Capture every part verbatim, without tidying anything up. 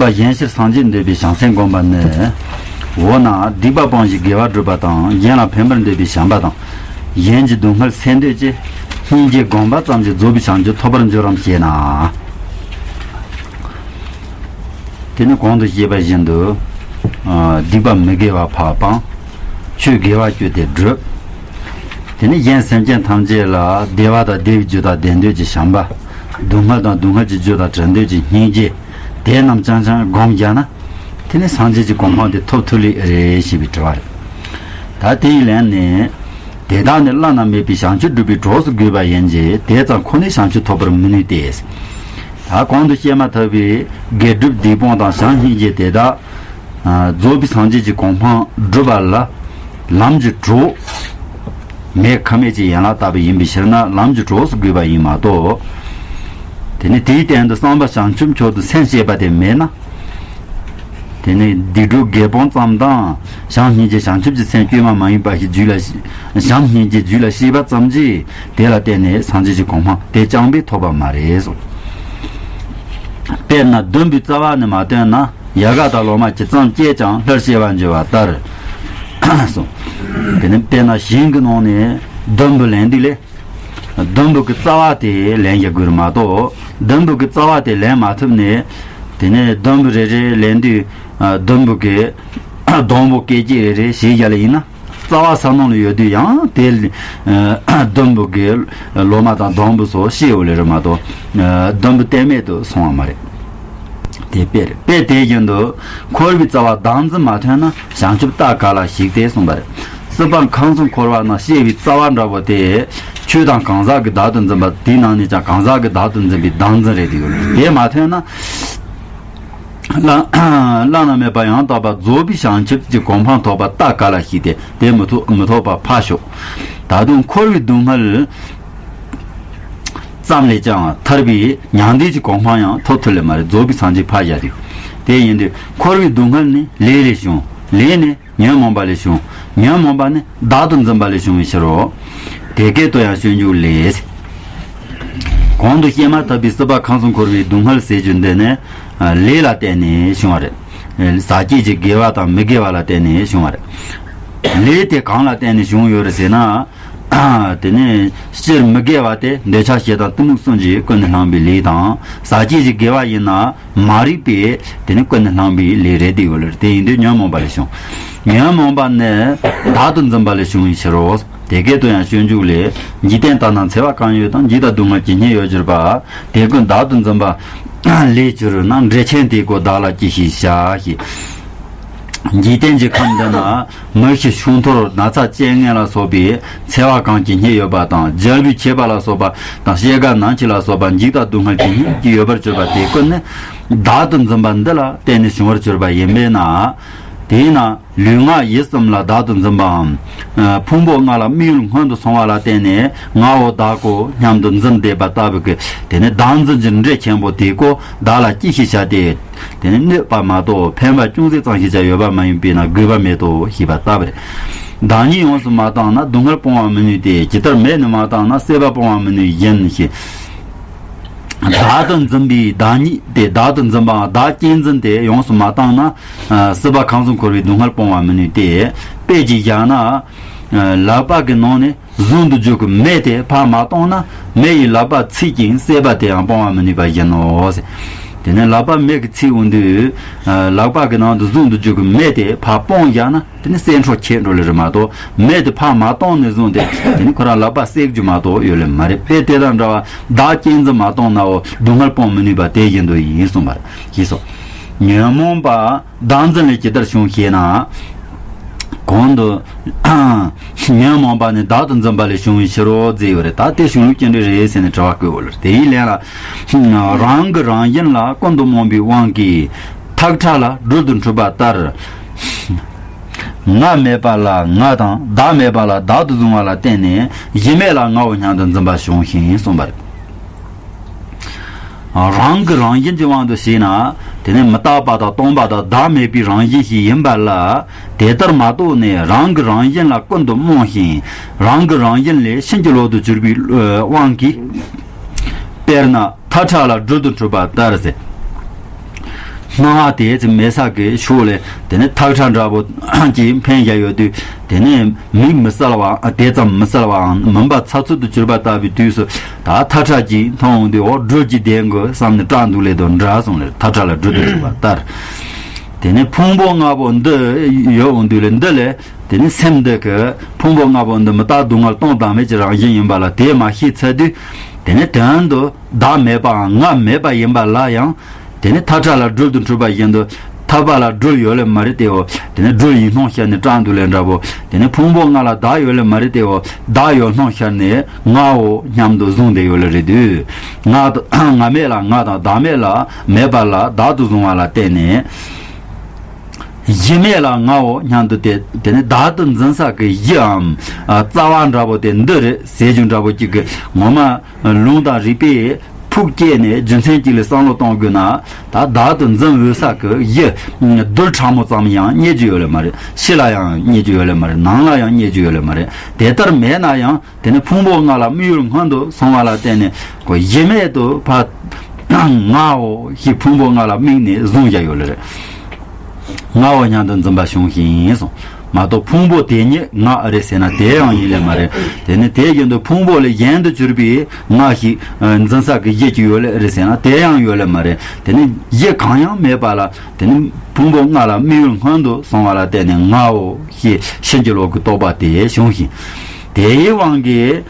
པ་གཞན་ཕྱིར་སངས་རྒྱས་འདོད་པའི་བྱང་སེམས་བསྒོམ་པ་ནི། འོ་ན་སྡིག་པ་སྤོང་ཞིང་དགེ་བ་སྒྲུབ་པ་དང་། གཞན་ལ་ཕན་པར་འདོད་པའི་བྱམས་པ་དང་། གཞན་གྱི་སྡུག་བསྔལ་སེལ་འདོད་ཀྱི་སྙིང་རྗེ་བསྒོམ་པ་ཙམ་གྱིས་རྫོགས་པའི་བྱང་ཆུབ་ཐོབ་པར་འགྱུར་རམ་ཞེ་ན། དེ་ནི་གོང་དུ་བཤད་པ་བཞིན་དུ། ཨ། སྡིག་པ་མི་དགེ་བ་ཕར་སྤང་། ཆོས་དགེ་བ་བཅུ་དེ་སྒྲུབ། དེ་ནི་གཞན་སེམས་ཅན་ཐམས་ཅད་ལ་བདེ་བ་དང་བདེ་བའི་རྒྱུ་དང་བདེ་འདོད་ཀྱི་བྱམས་པ། སྡུག་བསྔལ་དང་སྡུག་བསྔལ་གྱི་རྒྱུ་དང་བྲལ་འདོད་ཀྱི་སྙིང་རྗེ། དེ་རྣམས་རྐྱང་རྐྱང་བསྒོམ་བཞག་ན། དེ་ནི་སངས་རྒྱས་ཀྱི་གོ་འཕང་དེ་ཐོབ་ཐུབ་ལེ་རེད་ཞེས་པའི་དྲི་བ་རེད། ད་དེའི་ལན་ནི། དེ་དག་ནི་བླ་ན་མེད་པའི་བྱང་ཆུབ་སྒྲུབ་པའི་གྲོགས་སུ་དགོས་པ་ཡིན་གྱི། དེ་ཙམ་ཁོ་ནས་བྱང་ཆུབ་ཐོབ་པར་མི་ནུས་ཏེ། ད་གོང་དུ་བཤད་མ་ཐག་པའི་དགེ་སྒྲུབ་སྡིག་སྤོང་དང་བྱམས་སྙིང་རྗེ་དེ་དག་ཨ། རྫོགས་པའི་སངས་རྒྱས་ཀྱི་གོ་འཕང་སྒྲུབ་པ་ལ་ལམ་གྱི་གྲོགས་མེད་ཁ་མེད་ཀྱི་ཡན་ལག་ལྟ་བུ་ཡིན་པའི་ཕྱིར་ན། ལམ་གྱི་གྲོགས་སུ་དགོས་པ་ཡིན་མ་གཏོགས། དེ་ནི་དེའི་སྟེང་དུ་བསམ་པ་བྱང་ཆུབ་མཆོག་ཏུ་སེམས་བསྐྱེད་པ་དེ་མེད་ན། དེ་ནི་སྡིག་སྒྲུབ་དགེ་སྤོང་ཙམ་དང་། བྱམས་སྙིང་རྗེ་བྱང་ཆུབ་ཀྱི་སེམས་བསྐྱེད་མ་མ་ཡིན་པ་ཞིག་རྒྱུད་ལ། བྱམས་སྙིང་རྗེ་རྒྱུད་ལ་སྐྱེས་པ་ཙམ་གྱིས་དེ་ལ་བརྟེན་ནས་སངས་རྒྱས་ཀྱི་གོ་འཕང་དེ་རྐྱང་པས་ཐོབ་པ་མ་རེད་གསུངས། དཔེར་ན་སྡོམ་པའི་རྩ་བ་ནི་མ་བཏོན་ན། ཡལ་ག་དང་ལོ་མ་ཇི་ཙམ་བསྐྱེད་ཀྱང་སླུར་ཤེས་པར་འགྱུར་བ་ལྟར། གསུངས། དེ་ནི་དཔེར་ན་ཞིང་གི་ནང་ནས་སྡོམ་བུ་ལེན་དུས་ལས། སྡོམ་བུ་གི་རྩ་བ་དེ་ལེན་ཡག་དགོས་རེད་མ་གཏོགས། སྡོམ་བུ་གི་རྩ་བ་དེ་ལེན་མ་ཐུབ་ནས། དེ་ནས་སྡོམ་བུ་རེ་རེ་ལེན་དུས། སྡོམ་བུ་གི་སྡོང་པོ་སྐད་ཅིག་རེ་རེ་ཞིག་ཡལ་ཡིན་ན། རྩ་བ་ས་ནང་ལ་ཡོད་དུས་ཡང་དེ། ཨ། སྡོམ་བུ་གི་ལོ་མ་དང་སྡོང་བུ་སོགས་ཤི་འོ་ལེ་རེད་མ་གཏོགས། ཨ། སྡོམ་བུ་གཏན་མེད་དུ་སོང་བ་མ་རེད། དེ་དཔེ་རེད། དཔེ་དེ་བཞིན་དུ་འཁོར་བའི་རྩ་བ་བདག་འཛིན་མ་ཐོན་ན་བྱང་ཆུབ་རྟ་ག་ལ་ཞིག་སྟེ་གསུངས་པ་རེད། སྲིད་པ་ཁམས་གསུམ་འཁོར་བ་ན་སྐྱེ་བའི་རྩ་བ་འདྲ་བོ་དེ། ཆོས་དང་གང་ཟག་གི་བདག་ཏུ་འཛིན་པ་དེའི་ནང་ནས་ཀྱང་གང་ཟག་གི་བདག་ཏུ་འཛིན་པའི་བདག་འཛིན་རེད་དེ་ཡོད་རེད། དེ་མ་ཐོན་ན། བླ་བླ་ན་མེད་པ་ཡང་དག་པར་རྫོགས་པའི་བྱང་ཆུབ་ཀྱི་གོ་འཕང་ཐོབ་པ་རྟ་ག་ལ་ཞིག་སྟེ། དེ་མི་ཐོབ་མི་ཐོབ་པ་ཕར་ཞོག། ད་དུང་འཁོར་བའི་སྡུག་བསྔལ་ཙམ་ལས་ཀྱང་ཐར་པའི་མྱང་འདས་ཀྱི་གོ་འཕང་ཡང་ཐོབ་ཐུབ་ལེ་མ་རེད། རྫོགས་པའི་སངས་རྒྱས་ཕར་བཞག་དུས། དེ་ཡིན་དུས་འཁོར་བའི་སྡུག་བསྔལ་ནི་ལས་ལས་བྱུང་། ལས་ནི་ཉོན་མོངས་པ་ལས་བྱུང་། ཉོན་མོངས་པ་ནི་བདག་ཏུ་འཛིན་པ་ལས་བྱུང་བའི་ཕྱིར་རོ། དེ་སྐད་དུ་ཡང་སྤྱོད་འཇུག་ལས། གོང་དུ་བཤད་མ་ཐག་པའི་སྲིད་པ་ཁམས་གསུམ་འཁོར་བའི་སྡུག་བསྔལ་ཟེར་རྒྱུ་འདི་ནི། ཨ། ལས་ལ་བརྟེན་ནས་བྱུང་བ་རེད། ཟག་བཅས་ཀྱི་དགེ་བ་དང་མི་དགེ་བ་ལ་བརྟེན་ནས་བྱུང་བ་རེད། ལས་དེ་གང་ལ་བརྟེན་ནས་བྱུང་ཡོད་རེད་ཟེར་ན། ཨ། དེ་ནི་སྤྱིར་མི་དགེ་བ་དེ་འདོད་ཆགས་ཞེ་སྡང་གཏི་མུག་གསུམ་གྱིས་ཀུན་ནས་བསླངས་པའི་ལས་དང་། ཟག་བཅས་ཀྱི་དགེ་བ་ཡིན་ན། མ་རིག་པས་དེ་ནི་ཀུན་ནས་བསླངས་པའི་ལས་རེད་དེ་ཡོད་ལ། དེ་ཡིན་དུས་ཉོན་མོངས་པ་ལས་བྱུང་། ཉོན་མོངས་པ་ནི་བདག་ཏུ་འཛིན་པ་ལས་བྱུང་བའི་ཕྱིར་རོ། དེ་སྐད་དུ་ཡང་སྤྱོད་འཇུག་ལས། འཇིག་རྟེན་ལྟར་ན་འཚེ་བ་གང་ཡོད་དང་། འཇིགས་དང་སྡུག་བསྔལ་ཇི་སྙེད་ཡོད་གྱུར་པ། དེ་ཀུན་བདག་ཏུ་འཛིན་པ་ལས་གྱུར་ན། འདྲེ་ཆེན་དེ་ཀོ་བདག་ལ་ཅི་ཞིག་བྱ་ཞེས། འཇིག་རྟེན་གྱི་ཁམས་འདི་ན་མི་ཤི་ཤིང་འཐོར་ན་ཚ་རྐྱེན་ངན་ལ་སོགས་པའི་འཚེ་བ་གང་ཇི་སྙེད་ཡོད་པ་དང་། རྒྱལ་པོས་ཁྱེར་པ་ལ་སོགས་པ་དང་། སྐྱེ་རྒ་ན་འཆི་ལ་སོགས་པ་འཇིགས་དང་སྡུག་བསྔལ་ཇི་སྙེད་ཀྱི་ཡོད་པར་གྱུར་པ་དེ་ཀུན་ནི་བདག་ཏུ་འཛིན་པ་འདི་ལ་བརྟེན་ནས་བྱུང་བར་གྱུར་པ་ཡིན་པས་ན། དེས་ན་ལུས་ངག་ཡིད་གསུམ་ལ་བདག་ཏུ་འཛིན་པའམ། ཕུང་པོ་ལྔ་ལ་དམིགས་ཡུལ་སྔོན་དུ་སོང་བ་ལ་བརྟེན་ནས་ངའོ་བདག་གོ་སྙམ་དུ་འཛིན་བསྡད་པ་ལྟ་བུ་གི། དེ་ནི་བདག་འཛིན་གྱི་འདྲེ་ཆེན་པོ་དེ་ཀོ་བདག་ལ་ཅི་ཞིག་བྱ་སྟེ། དེ་ནི་གནོད་པ་མ་གཏོགས་ཕན་པ་ཅུང་ཟད་ཙམ་ཞིག་ཀྱང་ཡོད་པ་མ་ཡིན་པས་ན་དགོས་པ་མེད་དོ་ཞེས་པ་ལྟ་བུ་རེད། བདག་ཉིད་ཡོངས་སུ་མ་བཏང་ན་སྡུག་བསྔལ་སྤོང་བར་མི་ནུས་ཏེ། ཇི་ལྟར་མེ་ནི་མ་བཏང་ན་སྲེད་པ་སྤོང་བར་མི་ནུས་བཞིན་ཞེས། བདག་ཏུ་འཛིན་པའི་བདག་ཉིད་དེ། བདག་ཏུ་འཛིན་པའམ་བདག་གཅེས་འཛིན་དེ་ཡོངས་སུ་མ་བཏང་ན། ཨ། སྲིད་པ་ཁམས་གསུམ་འཁོར་བའི་སྡུག་བསྔལ་སྤོང་བར་མི་ནུས་ཏེ། དཔེ་ཅིག་བཞག་ན། ཨ། ལག་པ་གི་ནང་ནས་བཟུང་དུ་འཇུག་གི་མེ་དེ་ཕར་མ་བཏང་ན་མེ་ཡིས་ལག་པ་ཚིག་ཅིང་སྲེད་པ་དེའང་སྤོང་བར་མི་ནུས་པ་བཞིན་ནོ། དེ་ནས་ལག་པ་མེ་གིས་ཚིག་འོང་དུས། ཨ། ལག་པ་གི་ནང་དུ་བཟུང་དུ་འཇུག་གི་མེ་དེ་ཕར་སྤོང་བཞག་ན། དེ་ནི་སྲེད་འཕྲོག་ཁྱེར་འགྲོ་ལེ་རེད་མ་གཏོགས། མེ་དེ་ཕར་མ་བཏང་ནས་བཟུང་སྟེ་དེ་ནི་ཁོ་རང་ལག་པ་སྲེག་རྒྱུ་མ་གཏོགས་ཡོད་ལེ་མ་རེད། དཔེ་དེ་དང་འདྲ་བ་བདག་གཅེས་འཛིན་མ་བཏང་ནའོ་སྡུག་བསྔལ་སྤོང་མི་ནུས་པ་དེ་བཞིན་དུ་ཡིན་གསུངས་པར་ཞེས་སོ། ཉོན་མོངས་པ་བདག་འཛིན་ལས་ཇི་ལྟར་བྱུང་ཞེ་ན། གོང་དུ་ཉོན་མོངས་པ་ནི་བདག་ཏུ་འཛིན་པ་ལས་བྱུང་བའི་ཕྱིར་རོ་ཟེར་ཡོད་རེད། ད་དེ་གཞུང་ལུགས་ཅི་འདྲ་རེད་ཟེར་ནས་དྲི་བ་བཀོད་ཡོད་ལེ། དེའི་ལན་ལ། རང་གིས་རང་གཞན་ལ་ཀུན་ཏུ་རྨོངས་པའི་དབང་གིས། ཐག་ཁྲ་ལ་སྦྲུལ་དུ་འཁྲུལ་པ་ལྟར། ང་མེད་པ་ལ་ང་དང་བདག་མེད་པ་ལ་བདག་ཏུ་བཟུང་བ་ལ་བརྟེན་ནས་གཞི་མེད་ལ་ངའོ་སྙམ་དུ་འཛིན་པ་བྱུང་ཞིང་གསུངས་པ་རེད། རང་གིས་རང་གཞན་གྱི་དབང་དུ་བྱས་ན། དེ་ནི་མི་རྟག་པ་དང་སྟོང་པ་དང་བདག་མེད་པའི་རང་བཞིན་ཞིག་ཡིན་པ་ལ། དེ་ལྟར་མ་རྟོགས་ནས་རང་གིས་རང་གཞན་ལ་ཀུན་ཏུ་རྨོངས་ཤིང་། རང་གིས་རང་གཞན་ལས་ཕྱིན་ཅི་ལོག་ཏུ་གྱུར་པའི་དབང་གིས། དཔེར་ན་ཐག་ཁྲ་ལ་སྦྲུལ་དུ་འཁྲུལ་པ་ལྟར་ཟེར། སྣང་བ་དེ་ཙམ་མེད་ས་གི་ཕྱོགས་ལས་དེ་ནས་ཐག་ཁྲ་འདྲ་པོ་ཅིག་འཕེན་བཞག་ཡོད་དུས། དེ་ནས་མིག་མི་གསལ་བའམ་དེ་ཙམ་མི་གསལ་བའམ་མུན་པ་ཚ་ཚོད་དུ་གྱུར་པ་ལྟ་བུའི་དུས་སུ། ད་ཐག་ཁྲ་ཅིག་མཐོང་འོང་དུས། འོ་སྦྲུལ་ཅིག་བསྡད་དགོས་བསམ་ནས་སྐྲག་འདུག་ལེ་དང་འདྲ་སོང་ལེ། ཐག་ཁྲ་ལ་སྦྲུལ་དུ་གྱུར་པ་ལྟར། དེ་ནས་ཕུང་པོ་ལྔ་པོ་འདི་ཡོད་འོང་དུས་ལེ། འདི་ལས་དེ་ནི་སེམས་འདི་གི་ཕུང་པོ་ལྔ་པོ་འདི་མི་རྟག་སྡུག་བསྔལ་སྟོང་ཟད་མེད་ཀྱི་རང་བཞིན་ཡིན་པ་ལ་དེ་མ་ཤེས་ཚར་དུས། དེ་ནི་དོན་དུ་བདག་མེད་པའམ་ང་མེད་པ་ཡིན་པ་ལ་ཡང་། དེ་ནི་ཐག་ཁྲ་ལ་སྦྲུལ་དུ་འཁྲུལ་པ་བཞིན་དུ། ཐག་པ་ལ་སྦྲུལ་ཡོད་ལེ་མ་རེད་དེའོ། དེ་ནི་སྦྲུལ་ཡིན་སྣང་ཤར་ནས་སྐྲག་འདུག་ལེ་འདྲ་པོ། དེ་ནི་ཕུང་པོ་ལྔ་ལ་བདག་ཡོད་ལེ་མ་རེད་དེའོ། བདག་ཡོད་སྣང་ཤར་ནས་ངའོ་སྙམ་དུ་བཟུང་བསྡད་ཡོད་ལེ་རེད་དུས། ང་ང་མེད་ལ་ང་དང་བདག་མེད་ལ་མེད་པ་ལ་བདག་ཏུ་བཟུང་བ་ལ་བརྟེན་ནས། གཞི་མེད་ལ་ངའོ་སྙམ་དུ་དེ་དེ་ནི་བདག་ཏུ་འཛིན་ས་གི་གཞིའམ་རྩ་བ་འདྲ་པོ་དེ་འདི་རེད་ཟེར་རྒྱུ་འདྲ་པོ་གཅིག་གི་ངོ་མ་ལུང་དང་རིགས་པས་ཕུགས་བསྐྱེད་ནས་རྒྱུ་མཚན་གཅིག་ལ་བསམ་བློ་གཏོང་དགོས་ན། ད་བདག་ཏུ་འཛིན་འོས་ས་གི་གཞི་རྡུལ་ཕྲ་མོ་ཙམ་ཡང་རྙེད་རྒྱུ་ཡོད་ལེ་མ་རེད། ཕྱི་ལ་ཡང་རྙེད་རྒྱུ་ཡོད་ལེ་མ་རེད། ནང་ལ་ཡང་རྙེད་རྒྱུ་ཡོད་ལེ་མ་རེད། དེ་ལྟར་མེད་ན་ཡང་། དེ་ནི་ཕུང་པོ་ལྔ་ལ་དམིགས་ཡུལ་སྔོན་དུ་སོང་བ་ལ་བརྟེན་ནས་ཁོ་གཞི་མེད་དུ་ཕར་ངའོ་ཞེས་ཕུང་པོ་ལྔ་ལ་དམིགས་ནས་བཟུང་བཞག་ཡོད་ལེ་རེད། ངའོ་སྙམ་དུ་འཛིན་པ་བྱུང་ཞིང་སོང་མ་གཏོགས། ཕུང་པོ་དེ་ཉིད་ང་རེད་ཟེར་ན་དེ་ཡང་ཡིན་ལེ་མ་རེད། དེ་ནི་དེ་བཞིན་དུ་ཕུང་པོ་ལས་གཞན་དུ་གྱུར་པའི་ང་ཞིག་འཛིན་ས་གི་གཞི་ཅིག་ཡོད་ལེ་རེད་ཟེར་ན་དེ་ཡང་ཡོད་ལེ་མ་རེད། དེ་ནི་གཞི་གང་ཡང་མེད་པ་ལ། དེ་ནི་ཕུང་པོ་ལྔ་ལ་དམིགས་ཡུལ་སྔོན་དུ་སོང་བ་ལ་བརྟེན་ནས་ངའོ་ཞེས་ཕྱིན་ཅི་ལོག་གི་རྟོག་པ་དེ་བྱུང་ཞིང་། དེའི་དབང་གིས་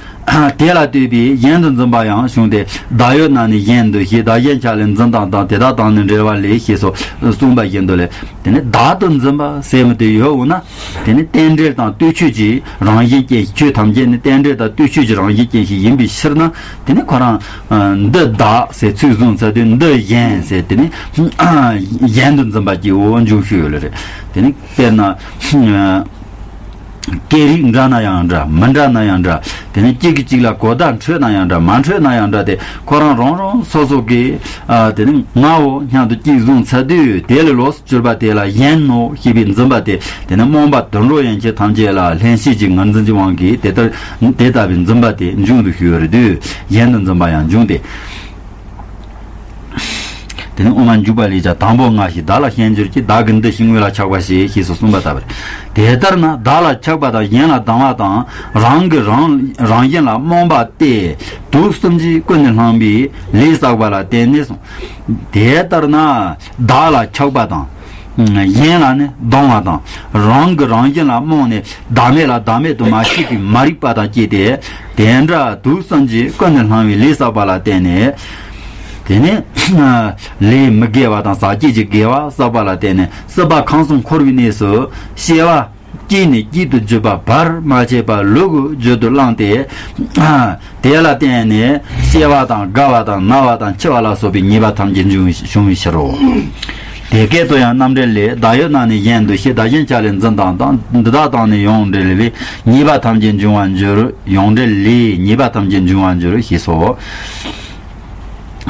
དེ་ལ་ལྟོས་པའི་གཞན་དུ་འཛིན་པ་ཡང་བྱུང་སྟེ། བདག་ཡོད་ན་ནི་གཞན་དུ་ཞེས། བདག་གཞན་ཆ་ལས་འཛིན་སྟངས་དང་། དེ་དག་དང་ནི་འབྲེལ་བ་ལས་ཞེས་སོགས་གསུངས་པ་བཞིན་དུ་ལས། དེ་ནི་བདག་ཏུ་འཛིན་པ་ཟེར་མི་དེ་ཡོད་འོང་ན། དེ་ནི་རྟེན་འབྲེལ་དང་ལྟོས་ཆོས་ཀྱི་རང་བཞིན་ཅན། ཆོས་ཐམས་ཅད་ནི་རྟེན་འབྲེལ་དང་ལྟོས་ཆོས་ཀྱི་རང་བཞིན་ཅན་ཞིག་ཡིན་པའི་ཕྱིར་ན། དེ་ནི་ཁོ་རང་འདི་བདག་ཟེར་ཚུལ་བཟུང་ཚར་དུས། འདི་གཞན་ཟེར་དེ་ནི་གཞན་དུ་འཛིན་པ་སྐྱེ་བོ་འབྱུང་ཤོས་ཡོད་ལེ་རེད། དེ་ནི་དཔེར་ན། སྐད་རིགས་འདྲ་ན་ཡང་འདྲ། མི་འདྲ་ན་ཡང་འདྲ། དེ་ནི་གཅིག་གིས་གཅིག་ལ་གོ་བརྡ་འཕྲོད་ན་ཡང་འདྲ། མ་འཕྲོད་ན་ཡང་འདྲ་སྟེ། ཁོ་རང་རང་རང་སོ་སོ་གི་ཨ་དེ་ནི་ངའོ་སྙམ་དུ་གཅིག་བཟུང་ཚར་དུས། དེ་ལས་ལོགས་སུ་གྱུར་པ་དེ་ལ་གཞན་ནོ་ཞེས་པའི་འཛིན་པ་དེ། དེ་ནི་རྨོངས་པ་དུད་འགྲོ་ཡན་ཆད་ཐམས་ཅད་ལ་ལྷན་སྐྱེས་ཀྱི་ངར་འཛིན་གྱི་དབང་གིས་དེ་ལྟར་དེ་ལྟ་བུའི་འཛིན་པ་དེ་འབྱུང་དུ་གྱུར་ཡོད་རེད་དུས། གཞན་དུ་འཛིན་པ་ཡང་འབྱུང་སྟེ། དེ་ནི་དབུ་མ་འཇུག་པ་ལས་ཀྱང་དང་པོ་ང་ཞིག་བདག་ལ་ཞེན་གྱུར་ཅིང་། བདག་གི་འདི་ཞིག་དངོས་ལ་ཆགས་པ་ཞེས་ཞེས་སུ་གསུངས་པ་ལྟ་བུར། དེ་ལྟར་ན་བདག་ལ་ཆགས་པ་དང་། གཞན་ལ་སྡང་བ་དང་། རང་གི་རང་རང་བཞིན་ལ་རྨོངས་པ་སྟེ། དུག་གསུམ་གྱིས་ཀུན་ནས་བསླངས་པའི་ལས་བསགས་པ་ལ་བརྟེན་ནས་སོ། དེ་ལྟར་ན་བདག་ལ་ཆགས་པ་དང་། གཞན་ལ་ནི་སྡང་བ་དང་། རང་གི་རང་བཞིན་ལ་རྨོངས་ནས། བདག་མེད་ལ་བདག་མེད་དུ་མ་ཤེས་པའི་མ་རིག་པ་དང་བཅས་ཏེ། དེ་འདྲ་དུག་གསུམ་གྱིས་ཀུན་ནས་བསླངས་པའི་ལས་བསགས་པ་ལ་བརྟེན་ནས། དེ་ནས་ལས་མི་དགེ་བ་དང་ཟག་བཅས་ཀྱི་དགེ་བ་བསགས་པ་ལ་བརྟེན་ནས། སྲིད་པ་ཁམས་གསུམ་འཁོར་བའི་གནས་སུ་སྐྱེ་བ་གཅིག་ནས་གཅིག་ཏུ་བརྒྱུད་པ་བར་མ་ཆད་པར་ལུ་གུ་རྒྱུད་དུ་བླངས་ཏེ། དེ་ལ་བརྟེན་ནས་སྐྱེ་བ་དང་རྒ་བ་དང་ན་བ་དང་འཆི་བ་ལ་སོགས་པའི་ཉེས་པ་ཐམས་ཅད་འབྱུང་བའི་འབྱུང་བའི་ཕྱིར་རོ། དེ་སྐད་དུ་ཡང་རྣམ་འགྲེལ་ལས། བདག་ཡོད་ན་ནི་གཞན་དུ་ཞེས། བདག་གཞན་ཆ་ལས་འཛིན་སྟངས་དང་། འདི་དག་དང་ནི་ཡོངས་འབྲེལ་ལས། ཉེས་པ་ཐམས་ཅད་འབྱུང་བར་འགྱུར། ཡོངས་འབྲེལ་ལས་ཉེས་པ་ཐམས་ཅད་འབྱུང་བར་འགྱུར་ཞེས་སོ།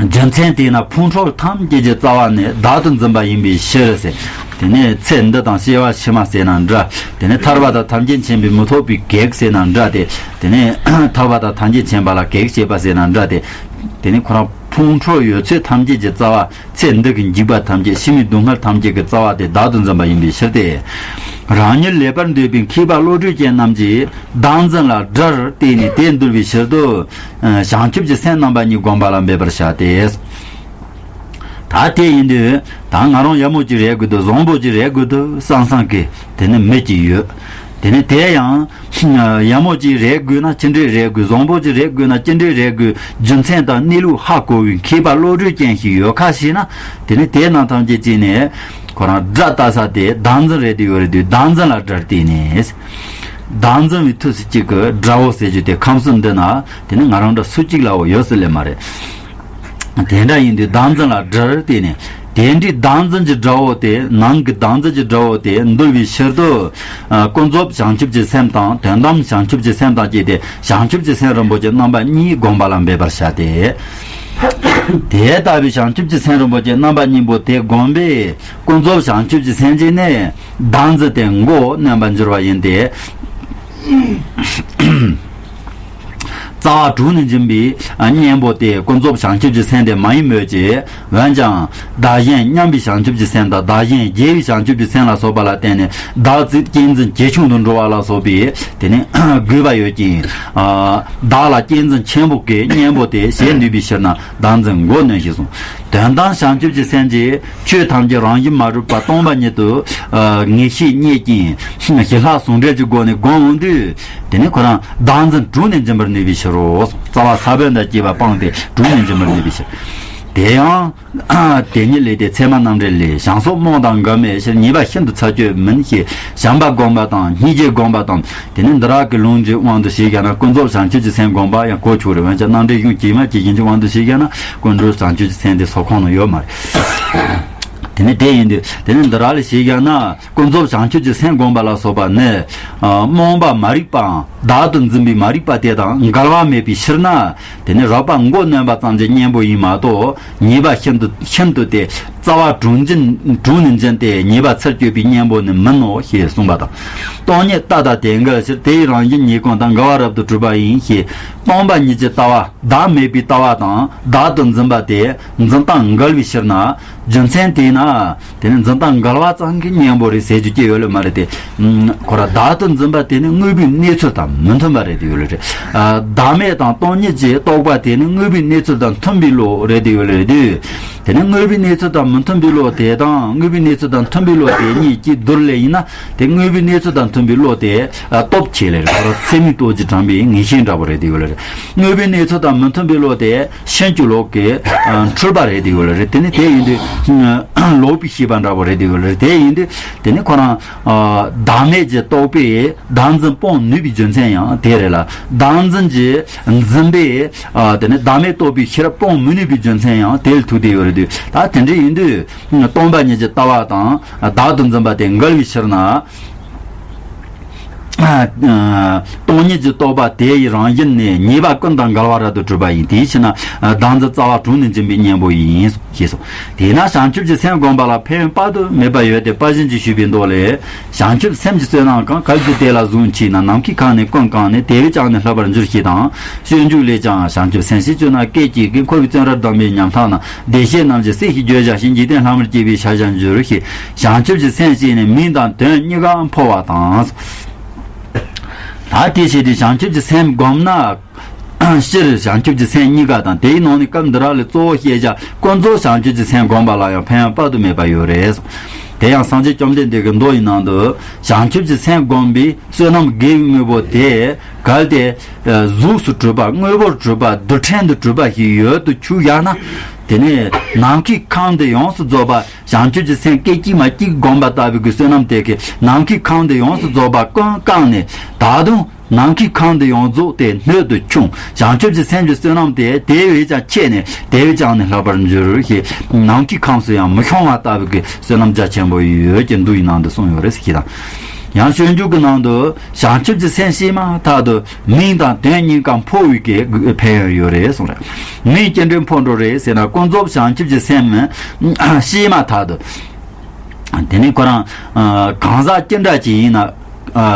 རྒྱུ་མཚན་དེས་ན་ཕུང་ཁྲོལ་ཐམས་ཅད་ཀྱི་རྩ་བ་ནི་བདག་ཏུ་འཛིན་པ་ཡིན་པའི་ཕྱིར་ཟེར། དེ་ནས་ཚེ་འདི་དང་སྐྱེ་བ་ཕྱི་མ་ཟེར་ན་འདྲ། དེ་ནས་ཐར་པ་དང་ཐམས་ཅད་མཁྱེན་པའི་མི་ཐོབ་པའི་གེགས་ཟེར་ན་འདྲ་སྟེ། དེ་ནས་ཐར་པ་དང་ཐམས་ཅད་མཁྱེན་པ་ལ་གེགས་བྱེད་པ་ཟེར་ན་འདྲ་སྟེ། དེ་ནས་ཁོ་རང་ཕུང་ཁྲོལ་ཡོད་ཚད་ཐམས་ཅད་ཀྱི་རྩ་བ། ཚེ་འདི་གི་འཇིགས་པ་ཐམས་ཅད། ཕྱི་མའི་སྡུག་བསྔལ་ཐམས་ཅད་ཀྱི་རྩ་བ་དེ་བདག་ཏུ་འཛིན་པ་ཡིན་པའི་ཕྱིར་ཏེ། རང་ཉིད་ལེགས་པར་འདོད་པའི་མཁས་པ་བློ་གྲོས་ཅན་རྣམས་ཀྱིས་བདག་འཛིན་ལ་དགྲར་བལྟས་ནས་དེ་འདུལ་བའི་ཕྱིར་དུ། བྱང་ཆུབ་ཀྱི་སེམས་རྣམ་པ་གཉིས་བསྒོམ་པ་ལ་འབད་པར་བྱ་སྟེ། ད་དེ་ཡིན་དུས་ད་ང་རང་ཡག་མོ་ཅིག་རེད་དགོས་འདུག་བཟང་པོ་ཅིག་རེད་དགོས་འདུག་བསམ་བསམ་གི་དེ་ནི་མི་ཅིག་ཡོད། དེ་ནི་དེ་ཡང་ཡག་མོ་ཅིག་རེད་དགོས་ན་ཅི་འདྲས་རེད་དགོས། བཟང་པོ་ཅིག་རེད་དགོས་ན་ཅི་འདྲས་རེད་དགོས། རྒྱུ་མཚན་དང་གནས་ལུགས་ཧ་གོ་བའི་མཁས་པ་བློ་གྲོས་ཅན་ཞིག་ཡོད་ཁ་ཤས་ན། དེ་ནི་དེ་རྣམས་ཐམས་ཅད་ཅིག་ནས་ཁོ་རང་དགྲ་ལྟ་ས་དེ་བདག་འཛིན་རེད་དེ་ཡོད་རེད་དུས། བདག་འཛིན་ལ་དགྲར་བལྟས་ནས། བདག་འཛིན་བའི་མཐུ་སུ་གཅིག་གི་དགྲ་བོ་ཟེར་རྒྱུ་དེ་ཁམས་གསུམ་འདི་ན་དེ་ནི་ང་རང་འདྲ་སུ་གཅིག་ལའོ་ཡོད་སྲིད་ལེ་མ་རེད། དེ་འདྲ་ཡིན་དུས་བདག་འཛིན་ལ་དགྲར་བལྟས་ནས། དེ་འདྲའི་བདག་འཛིན་གྱི་དགྲ་བོ་དེ། ནང་གི་བདག་འཛིན་གྱི་དགྲ་བོ་དེ་འདུལ་བའི་ཕྱིར་དུ། ཨ་ཀུན་རྫོབ་བྱང་ཆུབ་ཀྱི་སེམས་དང་དོན་དམ་བྱང་ཆུབ་ཀྱི་སེམས་དང་བཅས་ཏེ། བྱང་ཆུབ་ཀྱི་སེམས་རིན་པོ་ཆེ་རྣམ་པ་གཉིས་བསྒོམ་པ་ལ་འབད་པར་བྱ་སྟེ། དེ་ལྟ་བུའི་བྱང་ཆུབ་ཀྱི་སེམས་རིན་པོ་ཆེ་རྣམ་པ་གཉིས་པོ་དེ་བསྒོམས་པས། ཀུན་རྫོབ་བྱང་ཆུབ་ཀྱི་སེམས་ཀྱིས་ནི་བདག་འཛིན་དེ་མགོ་གནོན་པར་འགྱུར་བ་ཡིན་ཏེ། རྩ་བ་དྲུངས་ནས་འབྱིན་པའི་གཉེན་པོ་དེ་ཀུན་རྫོབ་བྱང་ཆུབ་ཀྱི་སེམས་དེ་མ་ཡིན་མོད་ཀྱི། འོན་ཀྱང་བདག་གཞན་མཉམ་པའི་བྱང་ཆུབ་ཀྱི་སེམས་དང་བདག་གཞན་བརྗེ་བའི་བྱང་ཆུབ་ཀྱི་སེམས་ལ་སོགས་པ་ལ་བརྟེན་ནས་བདག་བརྩིས་གཅེས་འཛིན་ཇེ་ཆུང་དུ་འགྲོ་བ་ལ་སོགས་པའི་དེ་ནི་དགོས་པ་ཡོད་ཅིང་། བདག་ལ་གཅེས་འཛིན་ཆེན་པོ་གི་གཉེན་པོ་དེ་བྱེད་ནུས་པའི་ཕྱིར་ན་བདག་འཛིན་མགོ་གནོན་ཞེས་གསུངས། དོན་དམ་བྱང་ཆུབ་ཀྱི་སེམས་ཀྱིས་ཆོས་ཐམས་ཅད་རང་བཞིན་མ་གྲུབ་པ་སྟོང་པ་ཉིད་དུ་ངེས་ཤེས་རྙེད་ཅིང་ཞི་ལྷག་ཟུང་འབྲེལ་གྱི་སྒོ་ནས་བསྒོམ་འོང་དུས། དེ་ནི་ཁོ་རང་བདག་འཛིན་དྲུངས་ནས་འབྱིན་པར་ནུས་པའི་ཕྱིར་རོ། རྩ་བ་ས་བོན་དང་བཅས་པ་སྤངས་ཏེ་དྲུངས་ནས་འབྱིན་པར་ནུས་པའི་ཕྱིར། དེ་ཡང་དེ་ཉིད་ལས་ཏེ། ཚད་མ་རྣམ་འགྲེལ་ལས། བྱང་སོགས་རྨོངས་དང་འགལ་མེད་ཕྱིར། ཉེས་པ་ཤིན་ཏུ་ཚར་གཅོད་མིན་ཞེས། བྱམས་པ་བསྒོམ་པ་དང་སྙིང་རྗེ་བསྒོམ་པ་དང་། དེ་ནི་འདི་རག་གི་ལུང་གི་དབང་དུ་བྱས་བཞག་ན་ཀུན་རྫོབ་བྱང་ཆུབ་ཀྱི་སེམས་བསྒོམ་པ་ཡང་གོ་ཆོག་རེད། འོན་ཀྱང་རྣམ་འགྲེལ་གཞུང་ཇི་མ་ཇི་བཞིན་གྱི་དབང་དུ་བྱས་བཞག་ན་ཀུན་རྫོབ་བྱང་ཆུབ་ཀྱི་སེམས་དེ་སོགས་ཁོངས་ནང་ཡོད་མ་རེད། དེ་ནི་དེ་ཡིན་དུས་དེ་ནི་འདི་རག་ལས་བྱས་བཞག་ན། ཀུན་རྫོབ་བྱང་ཆུབ་ཀྱི་སེམས་བསྒོམ་པ་ལ་སོགས་པ་ནི། རྨོངས་པ་མ་རིག་པའམ་བདག་ཏུ་འཛིན་པའི་མ་རིག་པ་དེ་དང་འགལ་བ་མེད་པའི་ཕྱིར་ན། དེ་ནི་རགས་པ་མགོ་གནོན་པ་ཙམ་གྱི་གཉེན་པོ་ཡིན་མ་གཏོགས། ཉེས་པ་ཤིན་ཏུ་ཤིན་ཏུ་སྟེ། རྩ་བ་དྲུངས་འབྱིན་དྲུངས་ནས་འབྱིན་ཏེ་ཉེས་པ་ཚར་གཅོད་པའི་གཉེན་པོ་ནི་མིན་ནོ་ཞེས་གསུངས་པ་དང་། སྟོང་ཉིད་ལྟ་དང་དེ་འགལ་ཕྱིར། དེ་ཡི་རང་བཞིན་ཉེས་ཀུན་དང་། འགལ་བ་རབ་ཏུ་གྲུབ་པ་ཡིན་ཞེས། སྟོང་པ་ཉིད་ཀྱི་ལྟ་བ་བདག་མེད་པའི་ལྟ་བ་དང་བདག་ཏུ་འཛིན་པ་དེ་འཛིན་སྟངས་འགལ་བའི་ཕྱིར་ན། རྒྱུ་མཚན་དེས་ན། དེ་ནི་འཛིན་སྟངས་འགལ་བ་ཙམ་གྱི་གཉེན་པོ་རེད་ཟེར་རྒྱུ་ཅི་ཡོད་ལེ་མ་རེད་དེ། ཁོ་རང་བདག་ཏུ་འཛིན་པ་དེ་ནི་དངོས་པོའི་གནས་ཚུལ་དང་མི་མཐུན་པ་རེད་དེ་ཡོད་ལེ་རེད། བདག་མེད་དང་སྟོང་ཉིད་ཀྱི་རྟོག་པ་དེ་ནི་དངོས་པོའི་གནས་ཚུལ་དང་མཐུན་པའི་བློ་རེད་དེ་ཡོད་ལེ་རེད་དེ། དེ་ནི་དངོས་པོའི་གནས་ཚུལ་དང་མི་མཐུན་པའི་བློ་དེ་དང་དངོས་པོའི་གནས་ཚུལ་དང་མཐུན་པའི་བློ་དེ་གཉིས་ཀྱི་བསྡུར་ལས་ཡིན་ན། དེ་དངོས་པོའི་གནས་ཚུལ་དང་མཐུན་པའི་བློ་དེ་སྟོབས་ཆེ་ལེ་རེད། ཁོ་རང་ཚད་མའི་སྟོབས་ཀྱིས་དྲངས་པའི་ངེས་ཤེས་འདྲ་པོ་རེད་དེ་ཡོད་ལེ་རེད། དངོས་པོའི་གནས་ཚུལ་དང་མི་མཐུན་པའི་བློ་དེ། ཕྱིན་ཅི་ལོག་གི་འཁྲུལ་པ་རེད་དེ་ཡོད་ལེ་རེད། དེ་ནི་དེ་ཡིན་དུས། ལོག་པའི་ཤེས་པ་འདྲ་པོ་རེད་དེ་ཡོད་ལེ་རེད། དེ་ཡིན་དུས། དེ་ནི་ཁོ་རང་། བདག་མེད་ཀྱི་རྟོག་པས་བདག་འཛིན་སྤོང་ནུས་པའི་རྒྱུ་མཚན་ཡང་དེ་རེད་ལ། བདག་འཛིན་གྱི་འཛིན་པས། དེ་ནི་བདག་མེད་རྟོགས་པའི་ཕྱིར་སྤོང་མི་ནུས་པའི་རྒྱུ་མཚན་ཡང་དེ་ལ་ཐུག་བསྡད་ཡོད་རེད་དུས། ད་དེ་འདྲ་ཡིན་དུས། སྟོང་པ་ཉིད་ཀྱི་ལྟ་བ་དང་བདག་ཏུ་འཛིན་པ་དེ་འགལ་བའི་ཕྱིར་ན། སྟོང་ཉིད་ཀྱི་རྟོག་པ་དེ་ཡི་རང་བཞིན་ནི་ཉེས་པ་ཀུན་དང་འགལ་བ་རབ་ཏུ་གྲུབ་པ་ཡིན། དེའི་ཕྱིར་ན་བདག་འཛིན་རྩ་བ་དྲུངས་ནས་འབྱིན་པའི་གཉེན་པོ་ཡིན་ཞེས་སོ། དེས་ན་བྱང་ཆུབ་ཀྱི་སེམས་བསྒོམ་པ་ལ་ཕན་ཡོན་དཔག་ཏུ་མེད་པ་ཡོད་དེ། དཔལ་གཤེན་གྱིས་ཞུས་པའི་མདོ་ལས། བྱང་ཆུབ་སེམས་ཀྱི་བསོད་ནམས་གང་། གལ་ཏེ་དེ་ལ་གཟུགས་མཆིས་ན། ནམ་མཁའི་ཁམས་ནི་ཀུན་བཀང་ནས། དེ་བས་ཀྱང་ནི་ལྷག་པར་འགྱུར་ཞེས་དང་། སྤྱོད་འཇུག་ལས་ཀྱང་། བྱང་ཆུབ་སེམས་ཤེས་བཅོས་ན། སྐད་ཅིག་གིས་འཁོར་བའི་བཙོན་རར་བསྡམས་པའི་ཉམ་ཐག་ན། བདེ་གཤེགས་རྣམས་ཀྱི་སྲས་ཞེས་བརྗོད་བྱ་ཞིང་། འཇིག་རྟེན་ལྷ་མིར་སྐྱེས་པའི་ཕྱག་རྒྱར་འགྱུར་ཞེས། བྱང་ཆུབ་ཀྱི་སེམས་བསྐྱེད་ནས་མིང་དང་དོན་གཉིས་ཀ་འཕོ་བ་དང་། ད་དེ་བྱས་ཏེ་བྱང་ཆུབ་ཀྱི་སེམས་བསྒོམ་ན། སྤྱིར་བྱང་ཆུབ་ཀྱི་སེམས་གཉིས་ཀ་དང་། དེའི་ནང་ནས་སྐབས་འདི་ར་ལས་གཙོ་བོ་བཤད་བྱ་ཀུན་རྫོབ་བྱང་ཆུབ་ཀྱི་སེམས་བསྒོམ་པ་ལ་ཡང་ཕན་ཡོན་དཔག་ཏུ་མེད་པ་ཡོད་རེད། དེ་ཡང་སངས་རྒྱས་བཅོམ་ལྡན་འདས་ཀྱི་མདོ་ཡི་ནང་དུ། བྱང་ཆུབ་ཀྱི་སེམས་བསྒོམས་པས་བསོད་ནམས་དགེ་བའི་དངོས་པོ་དེ། གལ་ཏེ་གཟུགས་སུ་གྲུབ་པ། དངོས་པོར་གྲུབ་པ། རྡུལ་ཕྲན་དུ་གྲུབ་པ་ཞིག་ཡོད་དུ་ཆུག་ཡང་ན། དེ་ནས་ནམ་མཁའི་ཁམས་དེ་ཡོངས་སུ་རྫོགས་པ། བྱང་ཆུབ་ཀྱི་སེམས་སྐད་ཅིག་མ་གཅིག་བསྒོམས་པ་ལྟ་བུའི་གི་བསོད་ནམས་དེ་གིས་ནམ་མཁའི་ཁམས་དེ་ཡོངས་སུ་རྫོགས་པ་ཀུན་བཀང་ནས། ད་དུང་ནམ་མཁའི་ཁམས་དེ་ཡོངས་རྫོགས་དེ་སྣོད་དུ་ཆུང་། བྱང་ཆུབ་ཀྱི་སེམས་ཀྱི་བསོད་ནམས་དེ་དེ་བས་ཀྱང་ཆེ་ནས་དེ་བས་ཀྱང་ནི་ལྷག་པར་འགྱུར་ཞེས། ནམ་མཁའི་ཁམས་སུ་ཡང་མི་ཤོང་བ་ལྟ་བུའི་གི་བསོད་ནམས་རྒྱ་ཆེན་པོ་ཡོད་ཅེས་མདོ་ཡི་ནང་དུ་གསུངས་ཡོད་རེད་ཟེར་གྱི་དང་། ཡང་སྤྱོད་འཇུག་གི་ནང་དུ། བྱང་ཆུབ་ཀྱི་སེམས་བསྐྱེད་མ་ཐག་ཏུ་མིང་དང་དོན་གཉིས་ཀ་འཕོ་བའི་གི་ཕན་ཡོན་ཡོད་རེད་གསུངས་རེད། མིང་ཅི་འདྲའི་འཕོ་འགྲོ་རེད་ཟེར་ན། ཀུན་རྫོབ་བྱང་ཆུབ་ཀྱི་སེམས་བསྐྱེད་མ་ཐག་ཏུ། དེ་ནི་ཁོ་རང་གང་ཟག་ཅི་འདྲ་ཅིག་ཡིན་ན།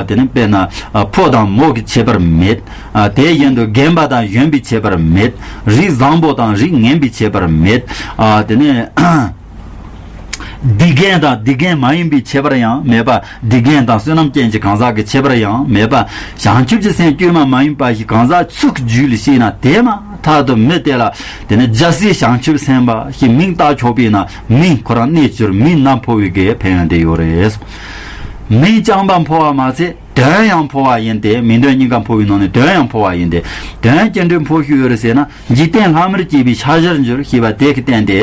དེ་ནི་དཔེར་ན་ཕོ་དང་མོ་གི་ཁྱད་པར་མེད། དེ་བཞིན་དུ་རྒན་པ་དང་གཞོན་པའི་ཁྱད་པར་མེད། རིགས་བཟང་པོ་དང་རིགས་ངན་པའི་ཁྱད་པར་མེད། དེ་ནི། སྡིག་རྒན་དང་སྡིག་རྒན་མ་ཡིན་པའི་ཁྱད་པར་ཡང་མེད་པ། སྡིག་རྒན་དང་བསོད་ནམས་ཅན་གྱི་གང་ཟག་གི་ཁྱད་པར་ཡང་མེད་པ། བྱང་ཆུབ་ཀྱི་སེམས་བསྐྱེད་མ་མ་ཡིན་པ་ཞིག་གང་ཟག་ཚུལ་གྱི་རྒྱུད་ལ་སྐྱེས་ན་དེ་མ་ཐག་ཏུ་མི་དེ་ལ་དེ་ནི་རྒྱལ་སྲས་བྱང་ཆུབ་སེམས་དཔའ་ཞེས་མིང་བཏགས་ཆོག་པས་ན། མིང་ཁོ་རང་གནས་གྱུར་མིང་ནམ་འཕོ་བའི་གི་ཕན་ཡོན་དེ་ཡོད་རེད། མིང་རྐྱང་པ་འཕོ་བ་མ་ཚད། དོན་ཡང་འཕོ་བ་ཡིན་ཏེ། མིང་དོན་གཉིས་ཀ་འཕོ་བའི་ནང་ནས་དོན་ཡང་འཕོ་བ་ཡིན་ཏེ། དོན་ཅི་འདྲའི་འཕོ་ཞུ་ཡོད་རེད་ཟེར་ན། འཇིག་རྟེན་ལྷ་མིར་སྐྱེས་པའི་ཕྱག་རྒྱར་འགྱུར་ཞེས་པ་དེ་གིས་བསྟན་ཏེ།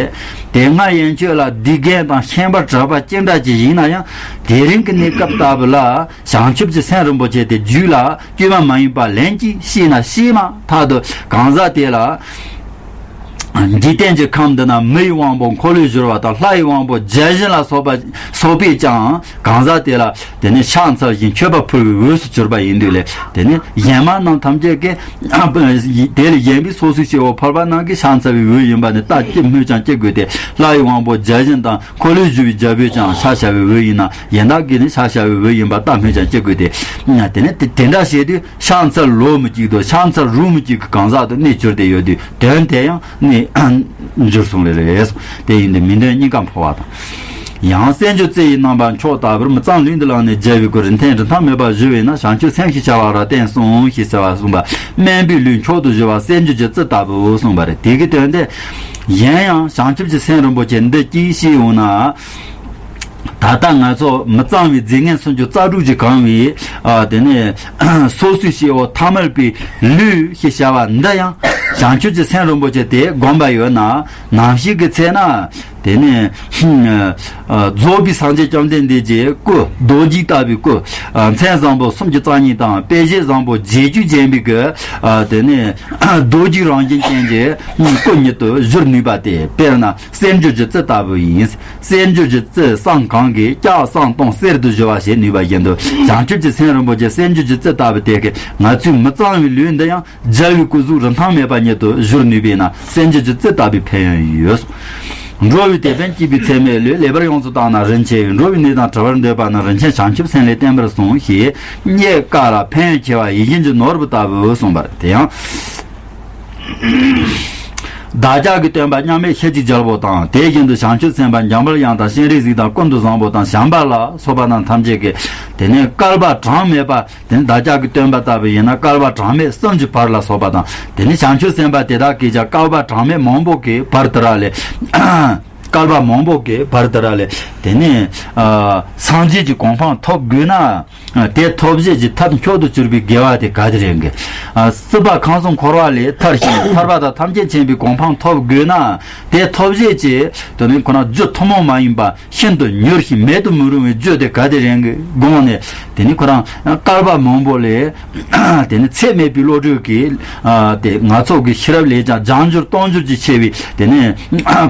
དེ་སྔ་ཡན་ཆོད་ལ་སྡིག་རྒན་དང་ཤན་པ་གྲགས་པ་ཅི་འདྲ་ཅིག་ཡིན་ན་ཡང་། དེ་རིང་གི་གནས་སྐབས་ལྟ་བུ་ལ་བྱང་ཆུབ་ཀྱི་སེམས་རིན་པོ་ཆེ་དེ་རྒྱུད་ལ་བསྐྱེད་མ་མ་ཡིན་པ་ལན་གཅིག་སྐྱེས་ན་སྐྱེས་མ་ཐག་ཏུ་གང་ཟག་དེ་ལ། འཇིག་རྟེན་གྱི་ཁམས་འདི་ན་མི་ཡི་དབང་པོ་འཁོར་ལོས་སྒྱུར་བ་དང་ལྷ་ཡི་དབང་པོ་བརྒྱ་བྱིན་ལ་སོགས་པ་སོགས་པས་ཀྱང་གང་ཟག་དེ་ལ་དེ་ནི་ཕྱག་འཚལ་ཞིང་མཆོད་པ་ཕུལ་བའི་འོས་སུ་གྱུར་པ་ཡིན་དུས་ལས། དེ་ནི་གཞན་མ་རྣམས་ཐམས་ཅད་ཀྱིས་དེ་ལས་གཞན་པའི་སོ་སོའི་སྐྱེ་བོ་ཕལ་པ་རྣམས་ཀྱིས་ཕྱག་འཚལ་བའི་འོས་ཡིན་པ་ནི་ལྟ་ཅི་སྨོས་ཀྱང་ཅི་དགོས་ཏེ། ལྷ་ཡི་དབང་པོ་བརྒྱ་བྱིན་དང་འཁོར་ལོས་སྒྱུར་བའི་རྒྱལ་པོས་ཀྱང་ཕྱག་བྱ་བའི་འོས་ཡིན་ན། གཞན་དག་གིས་ནི་ཕྱག་བྱ་བའི་འོས་ཡིན་པ་ལྟ་སྨོས་ཀྱང་ཅི་དགོས་ཏེ། དེ་ནི་དེ་དེ་འདྲ་བྱས་དུས། ཕྱག་འཚལ་ལོ་མི་གཅིག་དང་ཕྱག་འཚལ་རུ་མི་གཅིག་གི་གང་ཟག་ཏུ་གནས་གྱུར་ཏེ་ཡོད་དུས་དོན་དེ་ཡང་གནས་འགྱུར་གསུངས་ལེ་རེད། དེ་ཡིན་ཏེ་མི་དོན་གཉིས་ཀ་འཕོ་བ་དང་། ཡང་གསེར་འགྱུར་རྩི་ཡི་རྣམ་པ་མཆོག་ལྟ་བུར་མི་གཙང་ལུས་འདི་བླངས་ནས་མཇལ་བའི་སྐུ་རིན་ཐང་རིན་ཐང་མེད་པར་བཞུ་བས་ན་བྱང་ཆུབ་སེམས་ཞེས་བྱ་བ་ར་བསྟན་སོང་ཞེས་ཟེར་བ་གསུངས་པ། དམན་པའི་ལུས་མཆོག་ཏུ་བཞུ་བ་གསེར་འགྱུར་གྱི་རྩི་ལྟ་བུ་གསུངས་པ་རེད། དེ་གི་དོན་དེ། གཞན་ཡང་བྱང་ཆུབ་ཀྱི་སེམས་རིན་པོ་ཆེ་འདི་གཅིག་ཤེས་འོང་ན། ད་ལྟ་ང་ཚོ་མི་གཙང་བའི་རྫས་ངན་སུམ་ཅུ་རྩ་དྲུག་ཅིག་གང་བའི་ཨ་དེ་ནས་སོ་སོའི་སྐྱེ་བོ་ཐ་མལ་པའི་ལུས་ཞེས་བྱ་བ་འདི་ཡང་བྱང་ཆུབ་ཀྱི་སེམས་རིན་པོ་ཆེ་དེ་བསྒོམ་པ་ཡོད་ན། ནམ་ཞིག་གི་ཚེ་ན་དེ་ནས་རྫོགས་པའི་སངས་རྒྱས་བཅོམ་ལྡན་འདས་ཀྱི་སྐུ་རྡོ་རྗེ་ལྟ་བུའི་སྐུ། མཚན་བཟང་པོ་སུམ་ཅུ་རྩ་གཉིས་དང་དཔེ་བྱད་བཟང་པོ་བརྒྱད་ཅུས་བརྒྱན་པའི་གི་དེ་ནས་རྡོ་རྗེ་རང་བཞིན་ཅན་གྱི་སྐུ་ཉིད་དུ་བཞུར་ནུས་པ་སྟེ། དཔེར་ན། གསེར་འགྱུར་གྱི་རྩི་ལྟ་བུ་ཡིན། གསེར་འགྱུར་གྱི་རྩི་བསང་གང་གིས་ལྕགས་བསང་དང་གསེར་དུ་བཞུ་བ་ཞེས་ནུས་པ་བཞིན་དུ། བྱང་ཆུབ་ཀྱི་སེམས་རིན་པོ་ཆེ་གསེར་འགྱུར་གྱི་རྩི་ལྟ་བུ་དེ་གིས་ང་ཚོའི་མི་གཙང་བའི་ལུས་འདི་ཡང་རྒྱལ་བའི་སྐུ་གཟུགས་རིན་ཐང་མེད་པ་ཉིད་དུ་བཞུར་ནུས་པས་ན། གསེར་འགྱུར་གྱི་རྩི་ལྟ་བུའི་ཕན་ཡོན་ཡོད། འགྲོ་བའི་དེད་དཔོན་བསྐྱེད་པའི་ཚད་མེད་ལུས། ལེགས་པར་ཡོངས་སུ་བརྟགས་ན་རིན་ཆེ་བའི། འགྲོ་བའི་གནས་དང་བྲལ་བར་འདོད་པ་ན། རིན་ཆེན་བྱང་ཆུབ་སེམས་ལས་བརྟན་པར་གསུངས་ཞེས་རྙེད་དཀའ་ལ་ཕན་ཡོན་ཆེ་བ་ཡིད་བཞིན་གྱི་ནོར་བུ་ལྟ་བུ་གསུངས་པ་རེད། དེ་ཡང་། བདག་ཅག་གི་སྟོན་པ་མཉམ་མེད་ཤེལ་གྱི་རྒྱལ་པོ་དང་། དེ་བཞིན་དུ་བྱང་ཆུབ་སེམས་དཔའ་འཇམ་དཔལ་དབྱངས་དང་སྤྱན་རས་གཟིགས་དང་ཀུན་ཏུ་བཟང་པོ་དང་བྱམས་པ་ལ་སོགས་པ་རྣམས་ཐམས་ཅད་ཀྱིས། དེ་ནས་བསྐལ་པ་གྲངས་མེད་པ། དེ་ནས་བདག་ཅག་གི་སྟོན་པ་ལྟ་བུ་ཡིན་ན་བསྐལ་པ་གྲངས་མེད་གསུམ་གྱི་བར་ལ་སོགས་པ་དང་། དེ་ནས་བྱང་ཆུབ་སེམས་དཔའ་དེ་དག་གིས་ཀྱང་བསྐལ་པ་གྲངས་མེད་མང་པོ་གི་བར་དུ་ར་ལས། བསྐལ་པ་མང་པོ་གི་བར་དུ་ར་ལས། དེ་ནས་ཨ་སངས་རྒྱས་ཀྱི་གོ་འཕང་ཐོབ་དགོས་ན། དེ་ཐོབ་བྱེད་ཀྱི་ཐབས་མཆོག་ཏུ་གྱུར་པའི་དགེ་བ་དེ་ག་དེ་རེད་གི། ཨ་སྲིད་པ་ཁམས་གསུམ་འཁོར་བ་ལས་ཐར་ཞིང་ཐར་པ་དང་ཐམས་ཅད་མཁྱེན་པའི་གོ་འཕང་ཐོབ་དགོས་ན། དེ་ཐོབ་བྱེད་ཀྱི་དོན་ནི་ཁོ་ན་རྒྱུ་ཐུན་མོང་མ་ཡིན་པ་ཤིན་ཏུ་མྱུར་ཞིང་མེད་དུ་མི་རུང་བའི་རྒྱུ་དེ་ག་དེ་རེད་གི་དགོངས་ནས། དེ་ནི་ཁོ་རང་བསྐལ་པ་མང་པོ་ལས། དེ་ནི་ཚད་མེད་པའི་བློ་གྲོས་ཀྱིས། ཨ་དེ་ང་ཚོ་གི་ཤེས་རབ་ལས་ཀྱང་རྒྱ་འགྱུར་སྟོང་འགྱུར་གྱིས་ཕྱེ་བའི་དེ་ནི་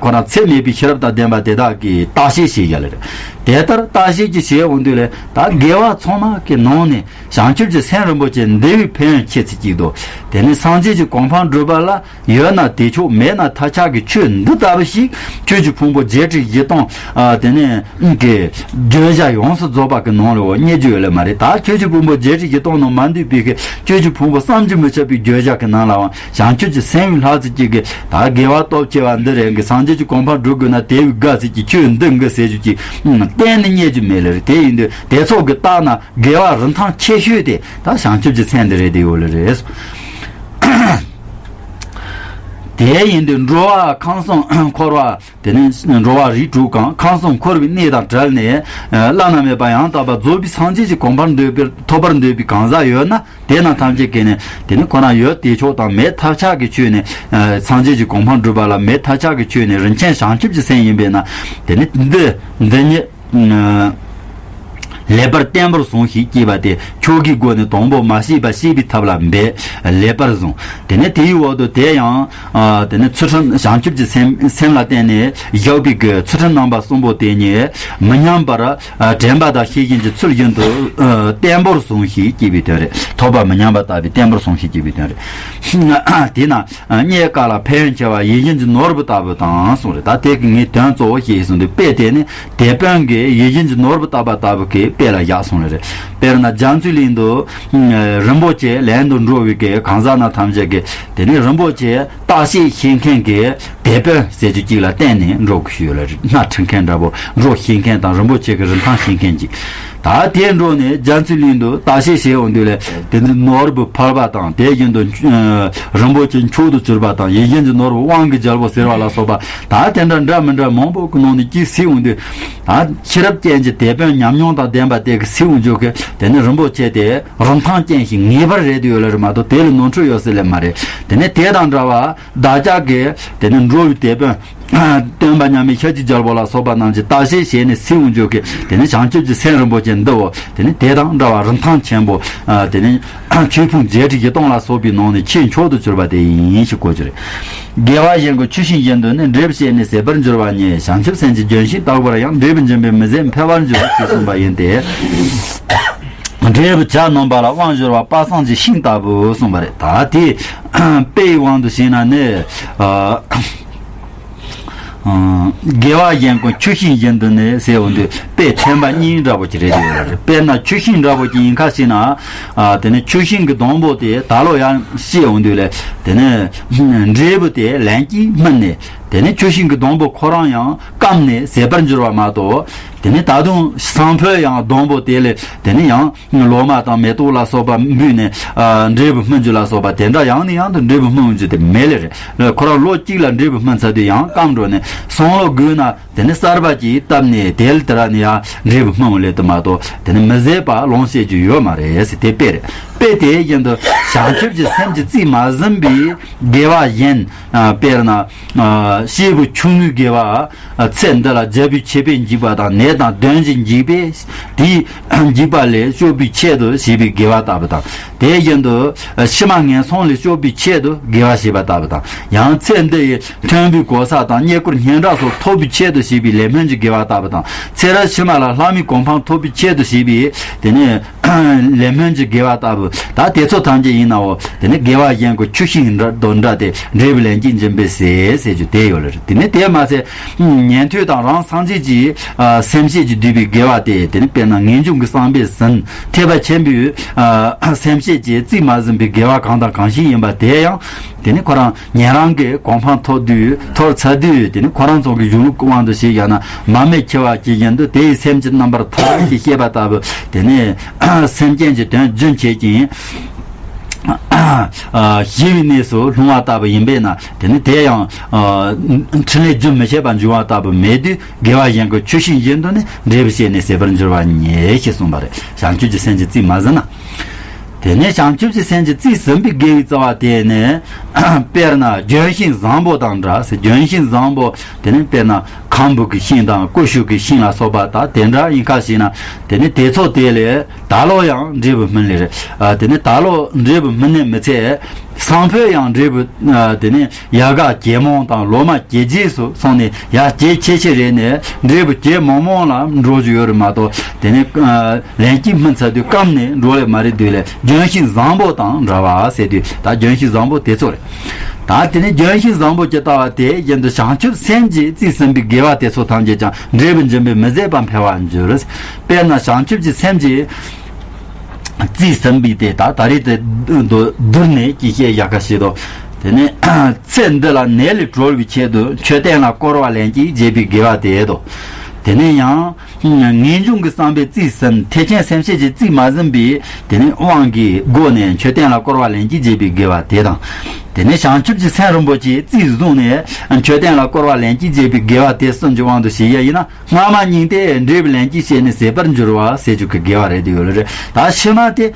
ཁོ་རང་ཚད་མེད་པའི་ཤེས་རབ་དང་ལྡན་པ་དེ་དག་གིས་བརྟག་དཔྱད་བྱེད་ཡ་ལ་རེད། དེ་ལྟར་བརྟག་དཔྱད་ཀྱི་བྱེད་འོང་དུས་ལས་ད་དགེ་བ་ཚང་མ་གི་ནང་ནས་བྱང་ཆུབ་ཀྱི་སེམས་རིན་པོ་ཆེ་འདི་བའི་ཕན་ཡོན་ཆེ་ཚུལ་གཅིག་ཏུ། དེ་ནི་སངས་རྒྱས་ཀྱི་གོ་འཕང་སྒྲུབ་པ་ལ་ཡོད་ན་བདེ་མཆོག་མེད་ན་ཐལ་ཆགས་ཀྱི་ཆོས་འདི་ལྟ་བུ་ཞིག་ཆོས་ཀྱི་ཕུང་པོ་བརྒྱད་ཁྲི་བཞི་སྟོང་། ཨ་དེ་ནས་གི་བརྗོད་བྱ་ཡོངས་སུ་རྫོགས་པ་གི་ནང་ལ་འོ་རྙེད་རྒྱུ་ཡོད་ལེ་མ་རེད། ད་ཆོས་ཀྱི་ཕུང་པོ་བརྒྱད་ཁྲི་བཞི་སྟོང་ནང་མ་འདུས་པའི་གི་ཆོས་ཀྱི་ཕུང་པོ་བསམ་གྱིས་མི་ཁྱབ་པའི་བརྗོད་བྱ་གི་ནང་ལའང་བྱང་ཆུབ་ཀྱི་སེམས་ལྷག་ཚུལ་གཅིག་གི་ད་དགེ་བ་སྟོབས་ཆེ་བ་འདི་རེད་གི། སངས་རྒྱས་ཀྱི་གོ་འཕང་སྒྲུབ་དགོས་ན་དེ་བས་དགའ་ཚིག་གི་ཆོས་འདི་འགི་ཟེར་རྒྱུ་གཅིག་གཏན་ནས་རྙེད་རྒྱུ་མེད་ལེ་རེད། དེ་ཡིན་དུས་དེ་ཚོ་གི་ལྟ་ན་དགེ་བ་རིན་ཐང་ཆེ་ཤོས་དེ་ད་བྱང་ཆུབ་ཀྱི་སེམས་འདི་རེད་དེ་ཡོད་ལེ་རེད། དེ་ཡིན་དུས་འགྲོ་བ་ཁམས་གསུམ་འཁོར་བ། དེ་ནས་འགྲོ་བ་རིགས་དྲུག་གམ་ཁམས་གསུམ་འཁོར་བའི་གནས་དང་བྲལ་ནས་བླ་ན་མེད་པ་ཡང་དག་པར་རྫོགས་པའི་སངས་རྒྱས་ཀྱི་གོ་འཕང་འདོད་པའི་ཐོབ་པར་འདོད་པའི་གང་ཟག་ཡོད་ན། དེ་རྣམས་ཐམས་ཅད་ཀྱིས་ནི་དེ་ནི་ཁོ་ན་ཡོད་བདེ་མཆོག་དང་མེད་ཐལ་ཆགས་ཀྱི་ཆོས་ནི་སངས་རྒྱས་ཀྱི་གོ་འཕང་སྒྲུབ་པ་ལ་མེད་ཐལ་ཆགས་ཀྱི་ཆོས་ནི་རིན་ཆེན་བྱང་ཆུབ་ཀྱི་སེམས་ཡིན་པས་ན། དེ་ནི་འདི་འདི་ཉིད་ལེགས་པར་བརྟན་པོར་ཟུངས་ཤིག་ཅེས་པ་སྟེ། ཆོས་ཀྱི་སྒོ་ནས་དང་པོ་མ་ཤེས་པ་ཤེས་པའི་ཐབས་ལ་འབད། ལེགས་པར་ཟུངས། དེ་ནས་དེའི་འོག་ཏུ་དེ་ཡང་དེ་ནས་ཚུལ་ཁྲིམས་བྱང་ཆུབ་ཀྱི་སེམས་སེམས་ལ་བརྟེན་ནས་བཞག་པའི་གི་ཚུལ་ཁྲིམས་རྣམ་པ་གསུམ་པོ་དེ་ཉིད་མི་ཉམས་པར་དྲན་པ་དང་ཤེས་བཞིན་གྱི་ཚུལ་བཞིན་དུ་བརྟན་པོར་ཟུངས་ཤིག་ཅེས་པའི་དོན་རེད། ཐོབ་པ་མི་ཉམས་པ་ལྟ་བུའི་བརྟན་པོར་ཟུངས་ཤིག་ཅེས་པའི་དོན་རེད། དེས་ན། རྙེད་དཀའ་ལ་ཕན་ཡོན་ཆེ་བ་ཡིད་བཞིན་གྱི་ནོར་བུ་ལྟ་བུ་དང་གསུངས་རེད། ད་དེ་གི་ངས་དོན་གཙོ་བོ་ཞེས་གསུངས་ཏེ་དཔེ་དེ་ནི་དེད་དཔོན་གྱིས་ཡིད་བཞིན་གྱི་ནོར་བུ་བཏབ་པ་ལྟ་བུ་གི་དཔེ་ལ་བཞག་གསུངས་རེད། དཔེར་ན་རྒྱ་མཚོའི་གླིང་དུ་རིན་པོ་ཆེ་ལེན་དུ་འགྲོ་བའི་གི་གང་ཟག་རྣམས་ཐམས་ཅད་ཀྱིས་དེ་ནི་རིན་པོ་ཆེ་བརྟག་དཔྱད་ཤེས་མཁན་གྱི་དེད་དཔོན་ཟེར་རྒྱུ་གཅིག་ལ་བརྟེན་ནས་འགྲོ་དགོས་ཞུས་ཡོད་ལ། སྣ་ཁྲིད་མཁན་འདྲ་པོ་འགྲོ་ཤེས་མཁན་དང་རིན་པོ་ཆེ་གི་རིན་ཐང་ཤེས་མཁན་གཅིག་ད་དེ་འགྲོ་ནས་རྒྱ་མཚོའི་གླིང་དུ་བརྟག་དཔྱད་བྱེད་འོང་དུས་ལས། དེ་ནི་ནོར་བུ་ཕལ་པ་དང་། དེ་བཞིན་དུ་རིན་པོ་ཆེ་མཆོག་ཏུ་གྱུར་པ་དང་། ཡིད་བཞིན་གྱི་ནོར་བུ་དབང་གི་རྒྱལ་པོ་ཟེར་བ་ལ་སོགས་པ། ད་དེ་འདྲ་འདྲ་མི་འདྲ་མང་པོ་གི་ནང་ནས་ཅིག་གཟིགས་འོང་དུས། ད་ཤེས་རབ་ཅན་གྱི་དེད་དཔོན་ཉམས་མྱོང་དང་ལྡན་པ་དེ་གིས་གཟིགས་འོང་རྒྱུ་གི་དེ་ནི་རིན་པོ་ཆེ་དེ་རིན་ཐང་ཅན་ཞིག་ངེས་པར་རེད་དུ་ཡོད་ལ་རེད་མ་གཏོགས་དེ་ལ་ནོར་འཁྲུལ་ཡོད་སྲིད་ལེ་མ་རེད། དེ་ནི་དེ་དང་འདྲ་བ། བདག་ཅག་གིས་དེ་ནི་འགྲོ་བའི་དེད་དཔོན་ སྟོན་པ་མཉམ་མེད་ཤཱཀྱའི་རྒྱལ་པོ་ལ་སོགས་པ་རྣམས་ཀྱིས་བརྟག་དཔྱད་བྱས་ནས་གཟིགས་འོང་རྒྱུ་གི་དེ་ནི་བྱང་ཆུབ་ཀྱི་སེམས་རིན་པོ་ཆེ་འདི་འོ། དེ་ནི་དེ་དང་འདྲ་བ་རིན་ཐང་ཆེན་པོ། དེ་ནི་ཆོས་ཕུང་བརྒྱད་ཁྲི་བཞི་སྟོང་ལ་སོགས་པའི་ནང་ནས་ཆེས་མཆོག་ཏུ་གྱུར་པ་དེ་ཡིན་ཞེས་གོ་རྒྱུ་རེད། དགེ་བ་གཞན་ཀུན་ཆུ་ཤིང་བཞིན་དུ་ནི། འབྲས་བུ་བཤད་ནས་ཟད་པར་འགྱུར་བ་ཉིད། བྱང་ཆུབ་སེམས་ཀྱི་ལྗོན་ཤིང་རྟག་པར་ཡང་། འབྲས་བུ་འབྱིན་པས་མི་ཟད་འཕེལ་བར་འགྱུར་ཞེས་གསུངས་པ་ཡིན་ཏེ། འབྲས་བུ་བྱ་རྣམ་པ་ལ་དབང་བསྒྱུར་བ་དཔག་བསམ་གྱི་ཤིང་ལྟ་བུ་གསུངས་པ་རེད། ད་དེ་དཔེའི་དབང་དུ་བྱས་ན་ནི། དགེ་བ་གཞན་ཀུན་ཆུ་ཤིང་བཞིན་དུ་ནི་ཟེར་འོང་དུས་དཔེ་ཚན་པ་གཉིས་འདྲ་པོ་ཅིག་རེད་འདུག་དཔེར་ན་ཆུ་ཤིང་འདྲ་པོ་ཅིག་ཡིན་ཁ་ཞིག་ན། དེ་ནི་ཆུ་ཤིང་གི་སྡོང་པོ་དེ་ད་ལོ་ཡང་སྐྱེས་འོང་དུས་ལས། དེ་ནི་འབྲས་བུ་དེ་ལན་གཅིག་སྨིན་ནས། དེ་ནི་ཆུ་ཤིང་གི་སྡོང་པོ་ཁོ་རང་ཡང་སྐམ་ནས་ཟད་པར་འགྱུར་བ་མ་གཏོགས། དེ་ནི་ད་དུང་སང་ཕོད་ཡང་སྡོང་པོ་དེ་ལས་དེ་ནི་ཡང་ལོ་མ་དང་མེ་ཏོག་ལ་སོགས་པ་འབུས་ནས། ཨ། འབྲས་བུ་སྨིན་རྒྱུ་ལ་སོགས་པ་དེ་འདྲ་ཡང་ནས་ཡང་དུ་འབྲས་བུ་སྨིན་རྒྱུ་དེ་མེད་ལེ་རེད། ཁོ་རང་ལོ་གཅིག་ལ་འབྲས་བུ་སྨིན་ཚར་དུས་ཡང་སྐམ་འགྲོ་ནས་སང་ལོ་དགོས་ན་དེ་ནི་གསར་པ་ཅིག་བཏབ་ནས་དེ་ལ་དེ་ར་ནས་ཡང་འབྲས་བུ་སྨིན་ལེ་དུ་མ་གཏོགས། དེ་ནི་མི་ཟད་པ་ལོངས་སྤྱད་རྒྱུ་ཡོད་མ་རེད་ཟེར། དེ་དཔེ་རེད། དཔེ་དེ་བཞིན་དུ་བྱང་ཆུབ་ཀྱི་སེམས་ཀྱིས་རྩིས་མ་ཟིན་པའི་དགེ་བ་གཞན། ཨ། དཔེར་ན། ཨ། སྐྱེས་བུ་ཆུང་ངུའི་དགེ་བ། ཚེ་འདི་ལ་རྒྱལ་པོའི་ཆད་པས་འཇིགས་པ་དང་། ནད་དང་གདོན་གྱིས་འཇིགས་པས་དེའི་འཇིགས་པ་ལས་སྐྱོབ་པའི་ཆེད་དུ་བྱས་པའི་དགེ་བ་ལྟ་བུ་དང་། དེ་བཞིན་དུ་ཕྱི་མ་ངན་སོང་ལས་སྐྱོབ་པའི་ཆེད་དུ་དགེ་བ་བྱས་པ་ལྟ་བུ་དང་། ཡང་ཚེ་འདི་ཡི་མཐོན་པོའི་གོ་ས་དང་བསྙེན་བཀུར་སྙན་གྲགས་སོགས་ཐོབ་པའི་ཆེད་དུ་བྱས་པའི་ལས་སྨོན་གྱི་དགེ་བ་ལྟ་བུ་དང་། ཚེ་རབས་ཕྱི་མ་ལ་ལྷ་མིའི་གོ་འཕང་ཐོབ་པའི་ཆེད་དུ་བྱས་པའི་དེ་ནས་ལས་སྨོན་གྱི་དགེ་བ་ལྟ་བུ། ད་དེ་ཚོ་ཐམས་ཅད་ཡིན་ནའོ། དེ་ནི་དགེ་བ་གཞན་ཀུན་ཆུ་ཤིང་འདྲ་དང་འདྲ་སྟེ། འབྲས་བུ་ལན་གཅིག་འབྱིན་པས་ཟད་ཟེར་རྒྱུ་དེ་ཡོད་ལ་རེད། དེ་ནི་དེ་མ་ཟད་ཉན་ཐོས་དང་རང་སངས་རྒྱས་ཀྱི་སེམས་བསྐྱེད་ཀྱིས་བསྡུས་པའི་དགེ་བ་དེ། དེ་ནི་དཔེར་ན་ངེས་འབྱུང་གི་བསམ་པས་ཟིན། ཐེག་པ་ཆེན་པོའི་སེམས་བསྐྱེད་ཀྱིས་རྩིས་མ་ཟིན་པའི་དགེ་བ་གང་དང་གང་ཞིག་ཡིན་པ་དེ་ཡང་། དེ་ནི་ཁོ་རང་ཉན་རང་གི་གོ་འཕང་ཐོབ་དུས། ཐོབ་ཚར་དུས། དེ་ནི་ཁོ་རང་ཚོ་གི་གཞུང་ལུགས་ཀྱི་དབང་དུ་བྱས་ཡང་ན། མར་མེ་མཆེད་པ་ཇི་བཞིན་དུ་དེ་ཡི་སེམས་ཀྱི་རྣམ་པར་ཐར་ཞེས་བཤད་པ་ལྟ་བུ། དེ་ནི་སེམས་ཅན་གྱི་དོན་རྒྱུན་ཆད་ཅིང་། ཞི་བའི་གནས་སུ་ལྷུང་བ་ལྟ་བུ་ཡིན་པས་ན། དེ་ནི་དེ་ཡང་ཕྲིན་ལས་རྒྱུན་མི་ཆད་པར་འབྱུང་བ་ལྟ་བུ་མེད་དུས། དགེ་བ་གཞན་ཀུན་ཆུ་ཤིང་བཞིན་དུ་ནི། འབྲས་བུ་བཤད་ནས་ཟད་པར་འགྱུར་བ་ཉིད་ཞེས་གསུངས་པ་རེད། བྱང་ཆུབ་ཀྱི་སེམས་ཀྱིས་རྩིས་མ་ཟིན་ན། དེ་ནས་བྱང་ཆུབ་ཀྱི་སེམས་ཀྱིས་རྩིས་ཟིན་པའི་དགེ་བའི་རྩ་བ་དེ་ནི། དཔེར་ན་ལྗོན་ཤིང་བཟང་པོ་དང་འདྲ་ཟེར། ལྗོན་ཤིང་བཟང་པོ་དེ་ནི་དཔེར་ན་ཁམ་བུ་གི་ཤིང་དང་ཀུ་ཤུ་གི་ཤིང་ལ་སོགས་པ་དང་དེ་འདྲ་ཡིན་ཁ་ཞིག་ན། དེ་ནི་དེ་ཚོ་དེ་ལས་ད་ལོ་ཡང་འབྲས་བུ་སྨིན་ལེ་རེད། ཨ། དེ་ནི་ད་ལོ་འབྲས་བུ་སྨིན་ནས་མི་ཚད། སང་ཕོད་ཡང་འབྲས་བུ། ཨ། དེ་ནི་ཡལ་ག་ཇེ་མང་དང་ལོ་མ་ཇེ་རྒྱས་སུ་སོང་ནས། ཡར་ཇེ་ཆེ་ཆེ་རེད་ནས་འབྲས་བུ་ཇེ་མང་མང་ལ་འགྲོ་རྒྱུ་ཡོད་རེད་མ་གཏོགས། དེ་ནི། ཨ། ལན་གཅིག་སྨིན་ཚར་དུས་སྐམ་ནས་འགྲོ་ལེ་མ་རེད་དུས་ལས། ལྗོན་ཤིང་བཟང་པོ་དང་འདྲ་བ་ཟེར་དུས། ད་ལྗོན་ཤིང་བཟང་པོ་དེ་ཚོ་རེད། ད་དེ་ནི་ལྗོན་ཤིང་བཟང་པོ་ཇི་ལྟ་བ་དེ་བཞིན་དུ་བྱང་ཆུབ་སེམས་ཀྱིས་རྩིས་ཟིན་པའི་དགེ་བ་དེ་ཚོ་ཐམས་ཅད་ཀྱང་འབྲས་བུ་འབྱིན་པས་མི་ཟད་པར་འཕེལ་བར་འགྱུར། དཔེར་ན་བྱང་ཆུབ་ཀྱི་སེམས་ཀྱིས་རྩིས་ཟིན་པའི་དེ། ད་ད་རེས་དེ་བསྡུར་ནས་ཅིག་བཤད་བཞག་ཁ་ཞིག་ཏུ། དེ་ནས་ཚེ་འདི་ལ་ནད་ལས་གྲོལ་བའི་ཆེད་དུ་མཆོད་རྟེན་ལ་བསྐོར་བ་ལན་གཅིག་བྱས་པའི་དགེ་བ་དེ་དོ། དེ་ནས་ཡང་ངེས་འབྱུང་གི་བསམ་པས་རྩིས་ཟིན། ཐེག་ཆེན་སེམས་བསྐྱེད་ཀྱིས་རྩིས་མ་ཟིན་པའི་དེ་ནས་དབང་གི་སྒོ་ནས་མཆོད་རྟེན་ལ་བསྐོར་བ་ལན་གཅིག་བྱས་པའི་དགེ་བ་དེ་དང་། དེ་ནས་བྱང་ཆུབ་ཀྱི་སེམས་རིན་པོ་ཆེས་རྩིས་བཟུང་ནས་མཆོད་རྟེན་ལ་བསྐོར་བ་ལན་གཅིག་བྱས་པའི་དགེ་བ་དེ་གསུམ་གྱི་དབང་དུ་བྱས་ཡ་ཡིན་ན། སྔ་མ་གཉིས་དེ་འབྲས་བུ་ལན་གཅིག་བཤད་ནས་ཟད་པར་འགྱུར་བ་ཟེར་རྒྱུ་གི་དགེ་བ་རེད་དེ་ཡོད་ལ་རེད། ད་ཕྱི་མ་དེ།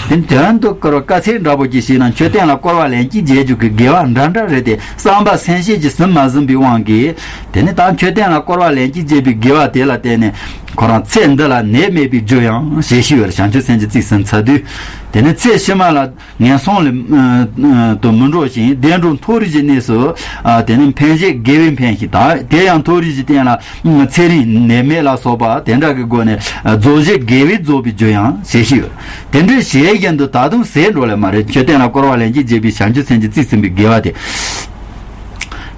དེ་དོན་དུ་བསྐུར་བ་དཀའ་ཚེགས་འདྲ་པོ་ཅིག་བྱས་ན་མཆོད་རྟེན་ལ་བསྐོར་བ་ལན་གཅིག་བྱེད་རྒྱུ་གི་དགེ་བ་འདྲ་འདྲ་རེད་དེ། བསམ་པ་སེམས་བསྐྱེད་ཀྱིས་ཟིན་མ་ཟིན་པའི་དབང་གིས། དེ་ནི་ད་མཆོད་རྟེན་ལ་བསྐོར་བ་ལན་གཅིག་བྱས་པའི་དགེ་བ་དེ་ལ་བརྟེན་ནས་ཁོ་རང་ཚེ་འདི་ལ་ནད་མེད་པའི་རྒྱུ་ཡང་ཞེས་ཞུས་པར། བྱང་ཆུབ་སེམས་ཀྱིས་རྩིས་ཟིན་ཚར་དུས། དེ་ནི་ཚེ་ཕྱི་མ་ལ་ངན་སོང་ལ་དུ་མི་འགྲོ་ཞིང་བདེ་འགྲོ་མཐོ་རིས་ཀྱི་གནས་སུ། དེ་ནི་འཕེན་བྱེད་དགེ་བས་འཕེན་ཞིང་། ད་དེ་ཡང་མཐོ་རིས་ཀྱི་སྟེང་ལ་ཚེ་རིང་ནད་མེད་ལ་སོགས་པ་དེ་འདྲ་གི་སྒོ་ནས་རྫོགས་བྱེད་དགེ་བས་རྫོགས་པའི་རྒྱུ་ཡང་ཞེས་ཞུས། དེ་འདྲའི་ཞེས་བཞིན་དུ་ད་དུང་ཟད་འགྲོ་ལེ་མ་རེད། མཆོད་རྟེན་ལ་བསྐོར་བ་ལན་གཅིག་བྱས་པའི་བྱང་ཆུབ་སེམས་ཀྱིས་རྩིས་ཟིན་པའི་དགེ་བ་དེ།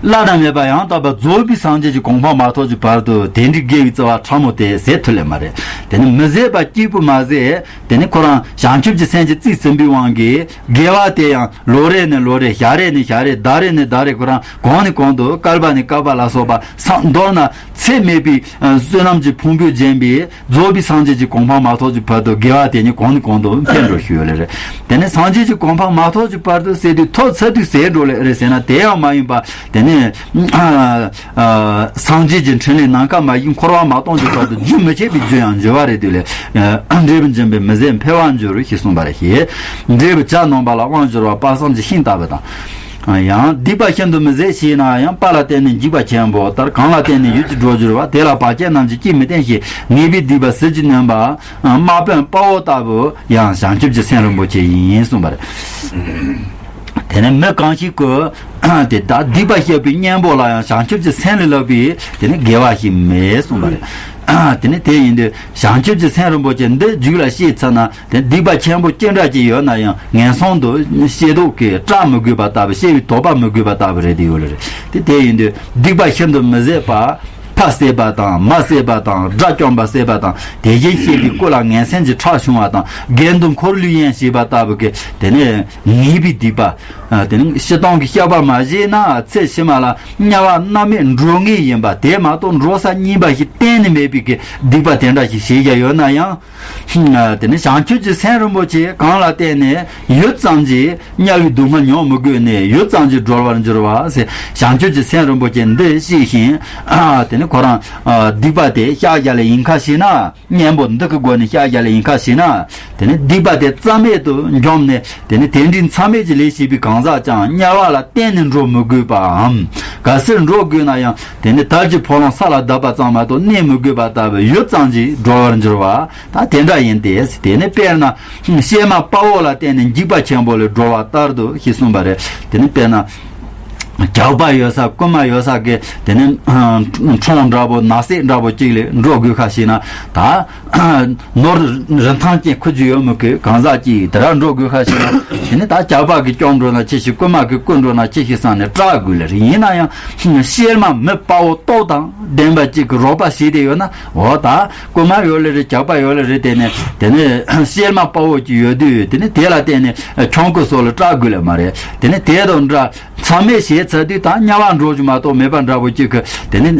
བླ་ན་མེད་པ་ཡང་དག་པར་རྫོགས་པའི་སངས་རྒྱས་ཀྱི་གོ་འཕང་མ་ཐོབ་ཀྱི་བར་དུ་དེ་འདྲའི་དགེ་བའི་རྩ་བ་ཕྲ་མོ་དེ་ཟད་ཐུབ་ལེ་མ་རེད། དེ་ནི་མི་ཟད་པ་གཅིག་པུ་མ་ཟད། དེ་ནི་ཁོ་རང་བྱང་ཆུབ་ཀྱི་སེམས་ཀྱིས་རྩིས་ཟིན་པའི་དབང་གིས་དགེ་བ་དེ་ཡང་ལོ་རེ་ནས་ལོ་རེ། ཞག་རེ་ནས་ཞག་རེ། ཟླ་རེ་ནས་ཟླ་རེ། ཁོ་རང་གོང་ནས་གོང་དུ། བསྐལ་པ་ནས་བསྐལ་པ་ལ་སོགས་པ་སང་མདོར་ན་ཚད་མེད་པའི་བསོད་ནམས་ཀྱི་ཕུང་པོས་བརྒྱན་པའི་རྫོགས་པའི་སངས་རྒྱས་ཀྱི་གོ་འཕང་མ་ཐོབ་ཀྱི་བར་དུ་དགེ་བ་དེ་ཉིད་གོང་ནས་གོང་དུ་འཕེལ་འགྲོ་ཞུ་ཡོད་ལེ་རེད། དེ་ནས་སངས་རྒྱས་ཀྱི་གོ་འཕང་མ་ཐོབ་ཀྱི་བར་དུ་ཟེར་དུས་ཐོབ་ཚར་དུས་ཟད་འགྲོ་ལེ་རེད་ཟེར་ན་དེ་ཡང་མ་ཡིན་པ། དེ་ནས་སངས་རྒྱས་ཀྱི་འཕྲིན་ལས་ནམ་མཁའ་མ་ཞིག་འཁོར་བ་མ་སྟོངས་ཀྱི་བར་དུ་རྒྱུན་མི་ཆད་པའི་རྒྱུ་ཡང་འབྱུང་བ་རེད་དེ་ལེ། འབྲས་བུ་འབྱིན་པས་མི་ཟད་འཕེལ་བར་འགྱུར་ཞེས་གསུངས་པ་རེད། འབྲས་བུ་བྱ་རྣམ་པ་ལ་དབང་བསྒྱུར་བ་དཔག་བསམ་གྱི་ཤིང་ལྟ་བུ་དང་། ཡང་སྡིག་པ་ཤིན་ཏུ་མི་བཟད་ཞེ་ན་ཡང་། དཔའ་ལ་བརྟེན་ནས་འཇིགས་པ་ཆེན་པོ་ལྟར། གང་ལ་བརྟེན་ནས་ཡུད་ཀྱིས་འགྲོ་འགྱུར་བ། དེ་ལ་བག་ཅན་རྣམས་ཀྱིས་ཅིས་མི་བརྟེན་ཞེས། ངེས་པའི་སྡིག་པ་ཟིལ་གྱིས་གནོན་པ། དམག་དཔོན་དཔའ་བོ་ལྟ་བུ་ཡང་བྱང་ཆུབ་ཀྱི་སེམས་རིན་པོ་ཆེ་ཡིན་གསུངས་པ་རེད། དེ་ནས་མི་གང་ཞིག་གིས་དེ་ལྟར་སྡིག་པ་བཤགས་པའི་གཉེན་པོ་ལ་ཡང་བྱང་ཆུབ་ཀྱི་སེམས་ལས་ལྷག་པའི་དེ་ནི་དགེ་བ་ཞིག་མེད་གསུངས་པ་རེད། དེ་ནི་དེ་ཡིན་དུས་བྱང་ཆུབ་ཀྱི་སེམས་རིན་པོ་ཆེ་འདི་རྒྱུད་ལ་སྐྱེས་ཚར་ན། དེ་སྡིག་པ་ཆེན་པོ་ཅི་འདྲ་ཅིག་ཡོད་ན་ཡང་ངན་སོང་དུ་སྐྱེ་ལྡོག་གི་སྐྲག་མི་དགོས་པ་ལྟ་བུ། སྐྱེ་བའི་དོགས་པ་མི་དགོས་པ་ལྟ་བུ་རེད་དེ་ཡོད་ལ་རེད། དེ་དེ་ཡིན་དུས་སྡིག་པ་ཤིན་ཏུ་མི་བཟད་པ། ཕ་བསད་པ་དང་། མ་བསད་པ་དང་། དགྲ་བཅོམ་པ་བསད་པ་དང་། དེ་བཞིན་གཤེགས་པའི་སྐུ་ལ་ངན་སེམས་ཀྱི་ཁྲག་ཕྱུང་བ་དང་། རྒྱན་དུ་འཁོར་ལོས་གཡོན་བྱས་པ་ལྟ་བུ་གི་དེ་ནས་ངེས་པའི་སྡིག་པ། དེ་ནི་སྤྱིར་བཏང་གི་བཤགས་པ་མ་བྱས་ན་ཚེ་ཕྱི་མ་ལ་དམྱལ་བ་མནར་མེད་འགྲོ་ངེས་ཡིན་པ། དེ་མ་གཏོགས་འགྲོ་ས་གཉིས་པ་ཞིག་གཏན་ནས་མེད་པའི་གི་སྡིག་པ་དེ་འདྲ་ཞིག་བྱས་བཞག་ཡོད་ན་ཡང་། དེ་ནི་བྱང་ཆུབ་ཀྱི་སེམས་རིན་པོ་ཆེ་གང་ལ་བརྟེན་ནས་ཡུད་ཙམ་གྱིས་དམྱལ་བའི་སྡུག་བསྔལ་མྱོང་མི་དགོས་ནས་ཡུད་ཙམ་གྱིས་གྲོལ་བར་འགྱུར་བ་ཟེར། བྱང་ཆུབ་ཀྱི་སེམས་རིན་པོ་ཆེ་འདི་ཤེས་ཤིང་། དེ་ནི་ཁོ་རང་སྡིག་པ་དེ་བཤགས་བཞག་ལེ་ཡིན་ཁ་ཤས་ན། གཉེན་པོ་འདི་གི་སྒོ་ནས་བཤགས་བཞག་ལེ་ཡིན་ཁ་ཤས་ན། དེ་ནི་སྡིག་པ་དེ་རྩ་མེད་དུ་འཇོམས་ནས། དེ་ནི་དེ་འདྲའི་མཚམས་མེད་ཀྱི་ལས་བྱས་པའི་གང་ཟག་ཀྱང་དམྱལ་བ་ལ་གཏན་ནས་འགྲོ་མི་དགོས་པའམ། གལ་སྲིད་འགྲོ་དགོས་ན་ཡང་དེ་ནི་དལ་གྱི་ཕོ་ལོང་ས་ལ་བརྡབ་པ་ཙམ་མ་གཏོགས་གནས་མི་དགོས་པ་ལྟ་བུ་ཡུད་ཙམ་གྱིས་གྲོལ་བར་འགྱུར་བ། ད་དེ་འདྲ་ཡིན་ཏེ། དེ་ནི་དཔེར་ན་གཤེད་མ་དཔའ་བོ་ལ་བརྟེན་ནས་འཇིགས་པ་ཆེན་པོ་ལས་སྒྲོལ་བ་ལྟར་དུ་ཞེས་གསུངས་པ་རེད། དེ་ནི་དཔེར་ན། ཇག་པ་ཡོད་ས་རྐུན་མ་ཡོད་ས་གི་དེ་ནི་ཁྲོམ་འདྲ་པོ་ནགས་གསེབ་འདྲ་པོ་གཅིག་ལ་འགྲོ་དགོས་ཁ་ཤས་ན། ད་ནོར་རིན་ཐང་ཅན་ཁུར་རྒྱུ་ཡོད་མི་དགོས་གང་ཟག་གཅིག་དེ་ར་འགྲོ་དགོས་ཁ་ཤས་ན། དེ་ནི་ད་ཇག་པ་གིས་བཅོམ་འགྲོ་ན་ཅི་ཞིག་རྐུན་མ་གིས་རྐུ་འགྲོ་ན་ཅི་ཞིག་བསམ་ནས་སྐྲག་དགོས་ལེ་རེད། ཡིན་ན་ཡང་གཤེད་མ་མི་དཔའ་བོ་སྟོབས་དང་ལྡན་པ་གཅིག་གིས་རོགས་པ་བྱས་ཏེ་ཡོད་ན། འོ་ད་རྐུན་མ་ཡོད་ལེ་རེད། ཇག་པ་ཡོད་ལེ་རེད། དེ་ནི་དེ་ནི་གཤེད་མ་དཔའ་བོ་གཅིག་ཡོད་དུས་དེ་ནི་དེ་ལ་བརྟེན་ནས་ཁྱོད་ཀྱི་སྲོག་ལ་སྐྲག་དགོས་ལེ་མ་རེད། དེ་ནི་དེ་དང་འདྲ། མཚམས་མེད་བྱས་ཚར་དུས་ད་དམྱལ་བ་འགྲོ་རྒྱུ་མ་གཏོགས་མེད་པ་འདྲ་པོ་གཅིག་གི་དེ་ནི་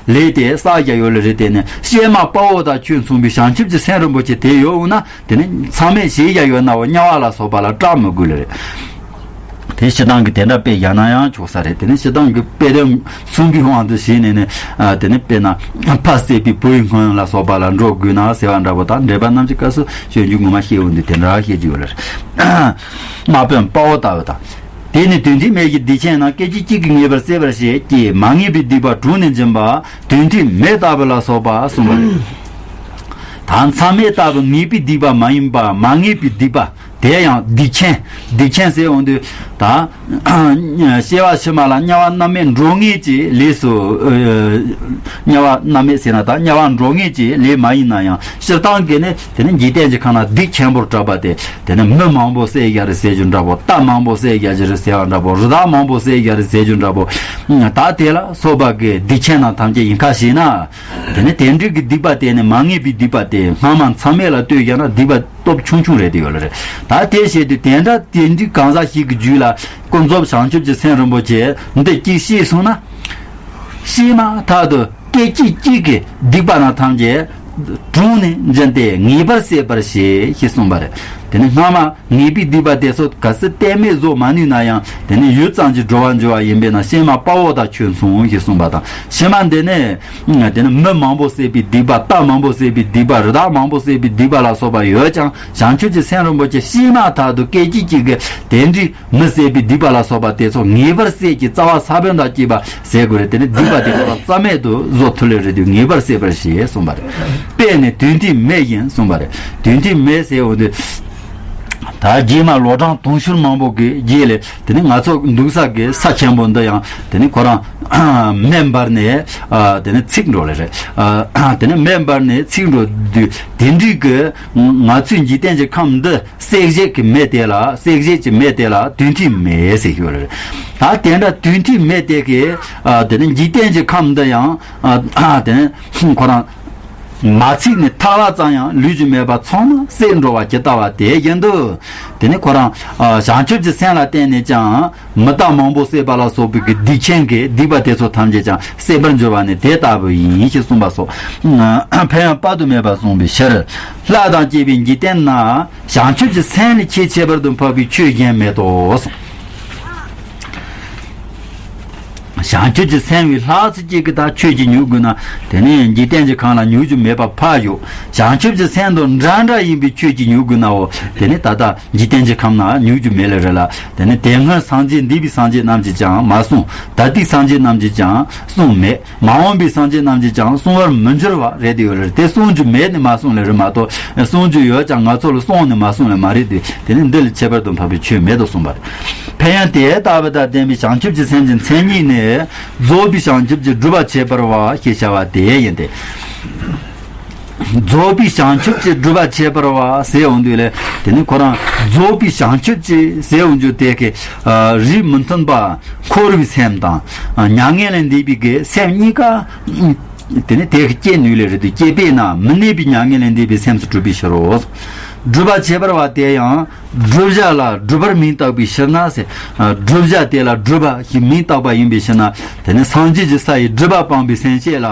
ལས་དེ་བསགས་བཞག་ཡོད་ལེ་རེད། དེ་ནི་གཤེད་མ་དཔའ་བོ་དང་ཁྱོད་མཚུངས་པའི་བྱང་ཆུབ་ཀྱི་སེམས་རིན་པོ་ཆེ་དེ་ཡོད་འོང་ན། དེ་ནི་མཚམས་མེད་བྱས་བཞག་ཡོད་ན་འོ་དམྱལ་བ་ལ་སོགས་པ་ལ་སྐྲག་མི་དགོས་ལེ་རེད། དེ་སྤྱིར་བཏང་གི་དེ་འདྲ་དཔེ་བཞག་ན་ཡང་ཆོག་ས་རེད། དེ་ནི་སྤྱིར་བཏང་གི་དཔེ་དེ་མཚུངས་པའི་དབང་དུ་བྱས་ནས་ནི། དེ་ནི་དཔེར་ན་ཕ་བསད་པའི་བུ་ཡི་སྔོན་ལ་སོགས་པ་ལ་འགྲོ་དགོས་ན་ཟེར་བ་འདྲ་པོ་དང་། འགྲེལ་པ་རྣམས་ཀྱི་སྐབས་སུ་སྤྱོད་འཇུག་ངོ་མ་བཤད་འོང་དུས་དེ་འདྲ་བཤད་ཀྱི་ཡོད་ལེ་རེད། དམག་དཔོན་དཔའ་བོ་ལྟ་བུ་དང་། དེ་ནི་དོན་མཐུན་མེད་ཀྱི་སྡིག་ཅན་རྣམས། སྐད་ཅིག་གཅིག་གིས་ངེས་པར་ཟད་པར་བྱེད་ཀྱི། མ་ངེས་པའི་སྡིག་པ་དྲུངས་ནས་འབྱིན་པ། དོན་མཐུན་མེ་ལྟ་བུ་ལ་སོགས་པ་གསུངས་པ་རེད། ད་མཚམས་མེད་ལྟ་བུ་ངེས་པའི་སྡིག་པ་མ་ཡིན་པ། མ་ངེས་པའི་སྡིག་པ་དེ་ཡང་སྡིག་ཅན། སྡིག་ཅན་ཟེར་འོང་དུས་ད་སྐྱེ་བ་ཕྱི་མ་ལ་དམྱལ་བ་མནར་མེད་འགྲོ་ངེས་ཀྱི་ལས་སུ། དམྱལ་བ་མནར་མེད་ཟེར་ན་ད་དམྱལ་བ་འགྲོ་ངེས་ཀྱི་ལས་མ་ཡིན་ན་ཡང་སྤྱིར་བཏང་གི་ནི་དེ་ནི་འཇིག་རྟེན་གྱི་ཁམས་ན་སྡིག་ཆེན་པོར་གྲགས་པ་དེ། དེ་ནི་མི་མང་པོ་བསད་བཞག་རེད་ཟེར་རྒྱུ་འདྲ་པོ། རྟ་མང་པོ་བསད་བཞག་རྒྱུ་རེད་ཟེར་བ་འདྲ་པོ། རི་དྭགས་མང་པོ་བསད་བཞག་རེད་ཟེར་རྒྱུ་འདྲ་པོ། ད་དེ་ལ་སོགས་པ་གི་སྡིག་ཅན་རྣམས་ཐམས་ཅད་ཡིན་ཁ་ཤས་ན། དེ་ནི་དེ་འདྲའི་གི་སྡིག་པ་དེ་ནི་མ་ངེས་པའི་སྡིག་པ་དེ་སྔ་མ་མཚམས་མེད་ལ་ལྟོས་བཞག་ན་སྡིག་པ་སྟོབས་ཆུང་ཆུང་རེད་དེ་ཡོད་ལེ་རེད། ད་དེ་བྱེད་དུས་དེ་འདྲ་དེ་འདྲའི་གང་ཟག་ཞིག་གི་རྒྱུད་ལ་ཀུན་རྫོབ་བྱང་ཆུབ་ཀྱི་སེམས་རིན་པོ་ཆེ་འདི་གཅིག་སྐྱེས་སོང་ན། གཤེད་མ་ལྟ་བུ་སྐད་ཅིག་གཅིག་གིས་སྡིག་པ་རྣམས་ཐམས་ཅད་དྲུངས་ནས་འབྱིན་ཏེ་ངེས་པར་ཟད་པར་བྱེད་ཞེས་གསུངས་པ་རེད། དེ་ནི་སྔ་མ་ངེས་པའི་སྡིག་པ་དེ་ཚོ་གལ་སྲིད་གཏན་མེད་བཟོ་མ་ནུས་ན་ཡང་། དེ་ནི་ཡུད་ཙམ་གྱིས་གྲོལ་བར་འགྱུར་བ་ཡིན་པས་ན། གཤེད་མ་དཔའ་བོ་དང་ཁྱོད་མཚུངས་ཞེས་གསུངས་པ་དང་། ཕྱི་མ་འདི་ནི་དེ་ནི་མི་མང་པོ་བསད་པའི་སྡིག་པ། རྟ་མང་པོ་བསད་པའི་སྡིག་པ། རི་དྭགས་མང་པོ་བསད་པའི་སྡིག་པ་ལ་སོགས་པ་ཡོད་ཀྱང་། བྱང་ཆུབ་ཀྱི་སེམས་རིན་པོ་ཆེ་གཤེད་མ་ལྟ་བུ་སྐད་ཅིག་གཅིག་གིས་དེ་འདྲའི་མི་བསད་པའི་སྡིག་པ་ལ་སོགས་པ་དེ་ཚོ་ངེས་པར་ཟད་ཀྱི་རྩ་བ་ས་བོན་དང་བཅས་པ་ཟེར་དགོས་རེད། དེ་ནི་སྡིག་པ་དེ་ཚོ་ལ་རྩ་མེད་དུ་བཟོ་ཐུབ་ལེ་རེད་དུས་ངེས་པར་ཟད་པར་བྱེད་གསུངས་པ་རེད། དཔེ་ནི་དོན་མཐུན་མེ་བཞིན་གསུངས་པ་རེད། དོན་མཐུན་མེ་ཟེར་འོང་དུས། ད་རྗེས་མ་ལོ་གྲངས་དུང་ཕྱུར་མང་པོ་གི་རྗེས་ལ་དེ་ནི་ང་ཚོ་འདུག་ས་གི་ས་ཆེན་པོ་འདི་ཡང་དེ་ནི་ཁོ་རང་མེ་འབར་ནས་དེ་ནི་འཚིག་འགྲོ་ལེ་རེད། དེ་ནི་མེ་འབར་ནས་འཚིག་འགྲོ་དུས་དེ་འདྲའི་གི་ང་ཚོའི་འཇིག་རྟེན་གྱི་ཁམས་འདི། བསྲེག་བཅད་ཀྱི་མེ་དེ་ལ། བསྲེག་བཅད་ཀྱི་མེ་དེ་ལ་དོན་མཐུན་མེ་ཟེར་ཞུ་བ་རེད། ད་དེ་འདྲ་དོན་མཐུན་མེ་དེ་གིས་དེ་ནི་འཇིག་རྟེན་གྱི་ཁམས་འདི་ཡང་དེ་ནི་ཁོ་རང་མ་ཚིག་ནས་ཐལ་བ་ཙམ་ཡང་ལུས་ཀྱི་མེད་པར་ཚང་མ་བསྲེག་འགྲོ་བ་ཇི་ལྟ་བ་དེ་བཞིན་དུ། དེ་ནི་ཁོ་རང་བྱང་ཆུབ་ཀྱི་སེམས་ལ་བརྟེན་ནས་ཀྱང་མི་རྟག་མང་པོ་བསད་པ་ལ་སོགས་པའི་གི་སྡིག་ཅན་གྱི་སྡིག་པ་དེ་ཚོ་ཐམས་ཅད་ཀྱང་ཟད་པར་འགྱུར་བ་ནི་དེ་ལྟ་བུ་ཡིན་ཞེས་གསུངས་པ་སོགས། ཕན་ཡོན་དཔག་ཏུ་མེད་པ་གསུངས་པའི་ཕྱིར། ལྷ་དང་བཅས་པའི་འཇིག་རྟེན་ན། བྱང་ཆུབ་ཀྱི་སེམས་ལས་ཆེས་ཁྱད་པར་དུ་འཕགས་པའི་ཆོས་གཞན་མེད་དོ་གསུངས། བྱང་ཆུབ་ཀྱི་སེམས་ཀྱི་ལྷག་ཚེ་གཅིག་གི་ད་ཆོས་ཀྱི་མྱུ་གུ་ན་དེ་ནས་འཇིག་རྟེན་གྱི་ཁམས་ལ་མྱུར་རྒྱུ་མེད་པ་ཕར་ཞོག་བྱང་ཆུབ་ཀྱི་སེམས་དང་འདྲ་འདྲ་ཡིན་པའི་ཆོས་ཀྱི་མྱུ་གུ་ནའོ་དེ་ནས་ད་ལྟ་འཇིག་རྟེན་གྱི་ཁམས་ན་མྱུར་རྒྱུ་མེད་ལེ་རེད་ལ། དེ་ནས་དེ་སྔར་སངས་རྒྱས་འདས་པའི་སངས་རྒྱས་རྣམས་ཀྱིས་ཀྱང་མ་གསུངས། ད་ལྟའི་སངས་རྒྱས་རྣམས་ཀྱིས་ཀྱང་གསུངས་མེད། མ་འོངས་པའི་སངས་རྒྱས་རྣམས་ཀྱིས་ཀྱང་གསུང་བར་མི་འགྱུར་བ་རེད་དེ་ཡོད་ལེ། དེ་གསུང་རྒྱུ་མེད་ནས་མ་གསུངས་ལེ་རེད་མ་གཏོགས་གསུང་རྒྱུ་ཡོད་ཀྱང་ང་ཚོ་ལ་གསུངས་ནས་མ་གསུངས་ལེ་མ་རེད་དེ། དེ་ནི་འདི་ལས་ཁྱད་པར་དུ་འཕགས་པའི་ཆོས་མེད་དོ་གསུངས་པ་རེད། ཕན་ཡང་དེ་ལྟ་བུ་དང་ལྡན་པའི་བྱང་ཆུབ་ཀྱི་སེམས་ཀྱི་མཚན་ཉིད་ནི་རྫོགས་པའི་བྱང་ཆུབ་ཀྱི་སྒྲུབ་པ་ཁྱད་པར་བ་ཞེས་བྱ་བ་དེ་ཡིན་ཏེ། རྫོགས་པའི་བྱང་ཆུབ་ཀྱི་སྒྲུབ་པ་ཁྱད་པར་བ་ཟེར་འོང་དུས་ལས་དེ་ནི་ཁོ་རང་རྫོགས་པའི་བྱང་ཆུབ་ཀྱི་ཟེར་འོང་རྒྱུ་དེ་གི་རིགས་མི་མཐུན་པ་འཁོར་བའི་སེམས་དང་མྱ་ངན་ལས་འདས་པའི་གི་སེམས་གཉིས་ཀ་དེ་ནི་དེ་གི་སྐྱེ་ནུས་ལས་རེད་དུ་སྐྱེ་པས་ན་མི་གནས་པའི་མྱ་ངན་ལས་འདས་པའི་སེམས་སུ་གྲུབ་པའི་ཕྱིར་རོ། སྒྲུབ་པ་ཁྱད་པར་བ་དེ་ཡང་བསྒྲུབ་བྱ་ལ་སྒྲུབ་པར་མིང་བཏགས་པའི་ཕྱིར་ན་ཟེར། བསྒྲུབ་བྱ་དེ་ལ་སྒྲུབ་པ་ཞེས་མིང་བཏགས་པ་ཡིན་པའི་ཕྱིར་ན་དེ་ནི་སངས་རྒྱས་ཀྱི་ས་ཡི་སྒྲུབ་པ་སྤངས་པའི་སེམས་བསྐྱེད་ལ།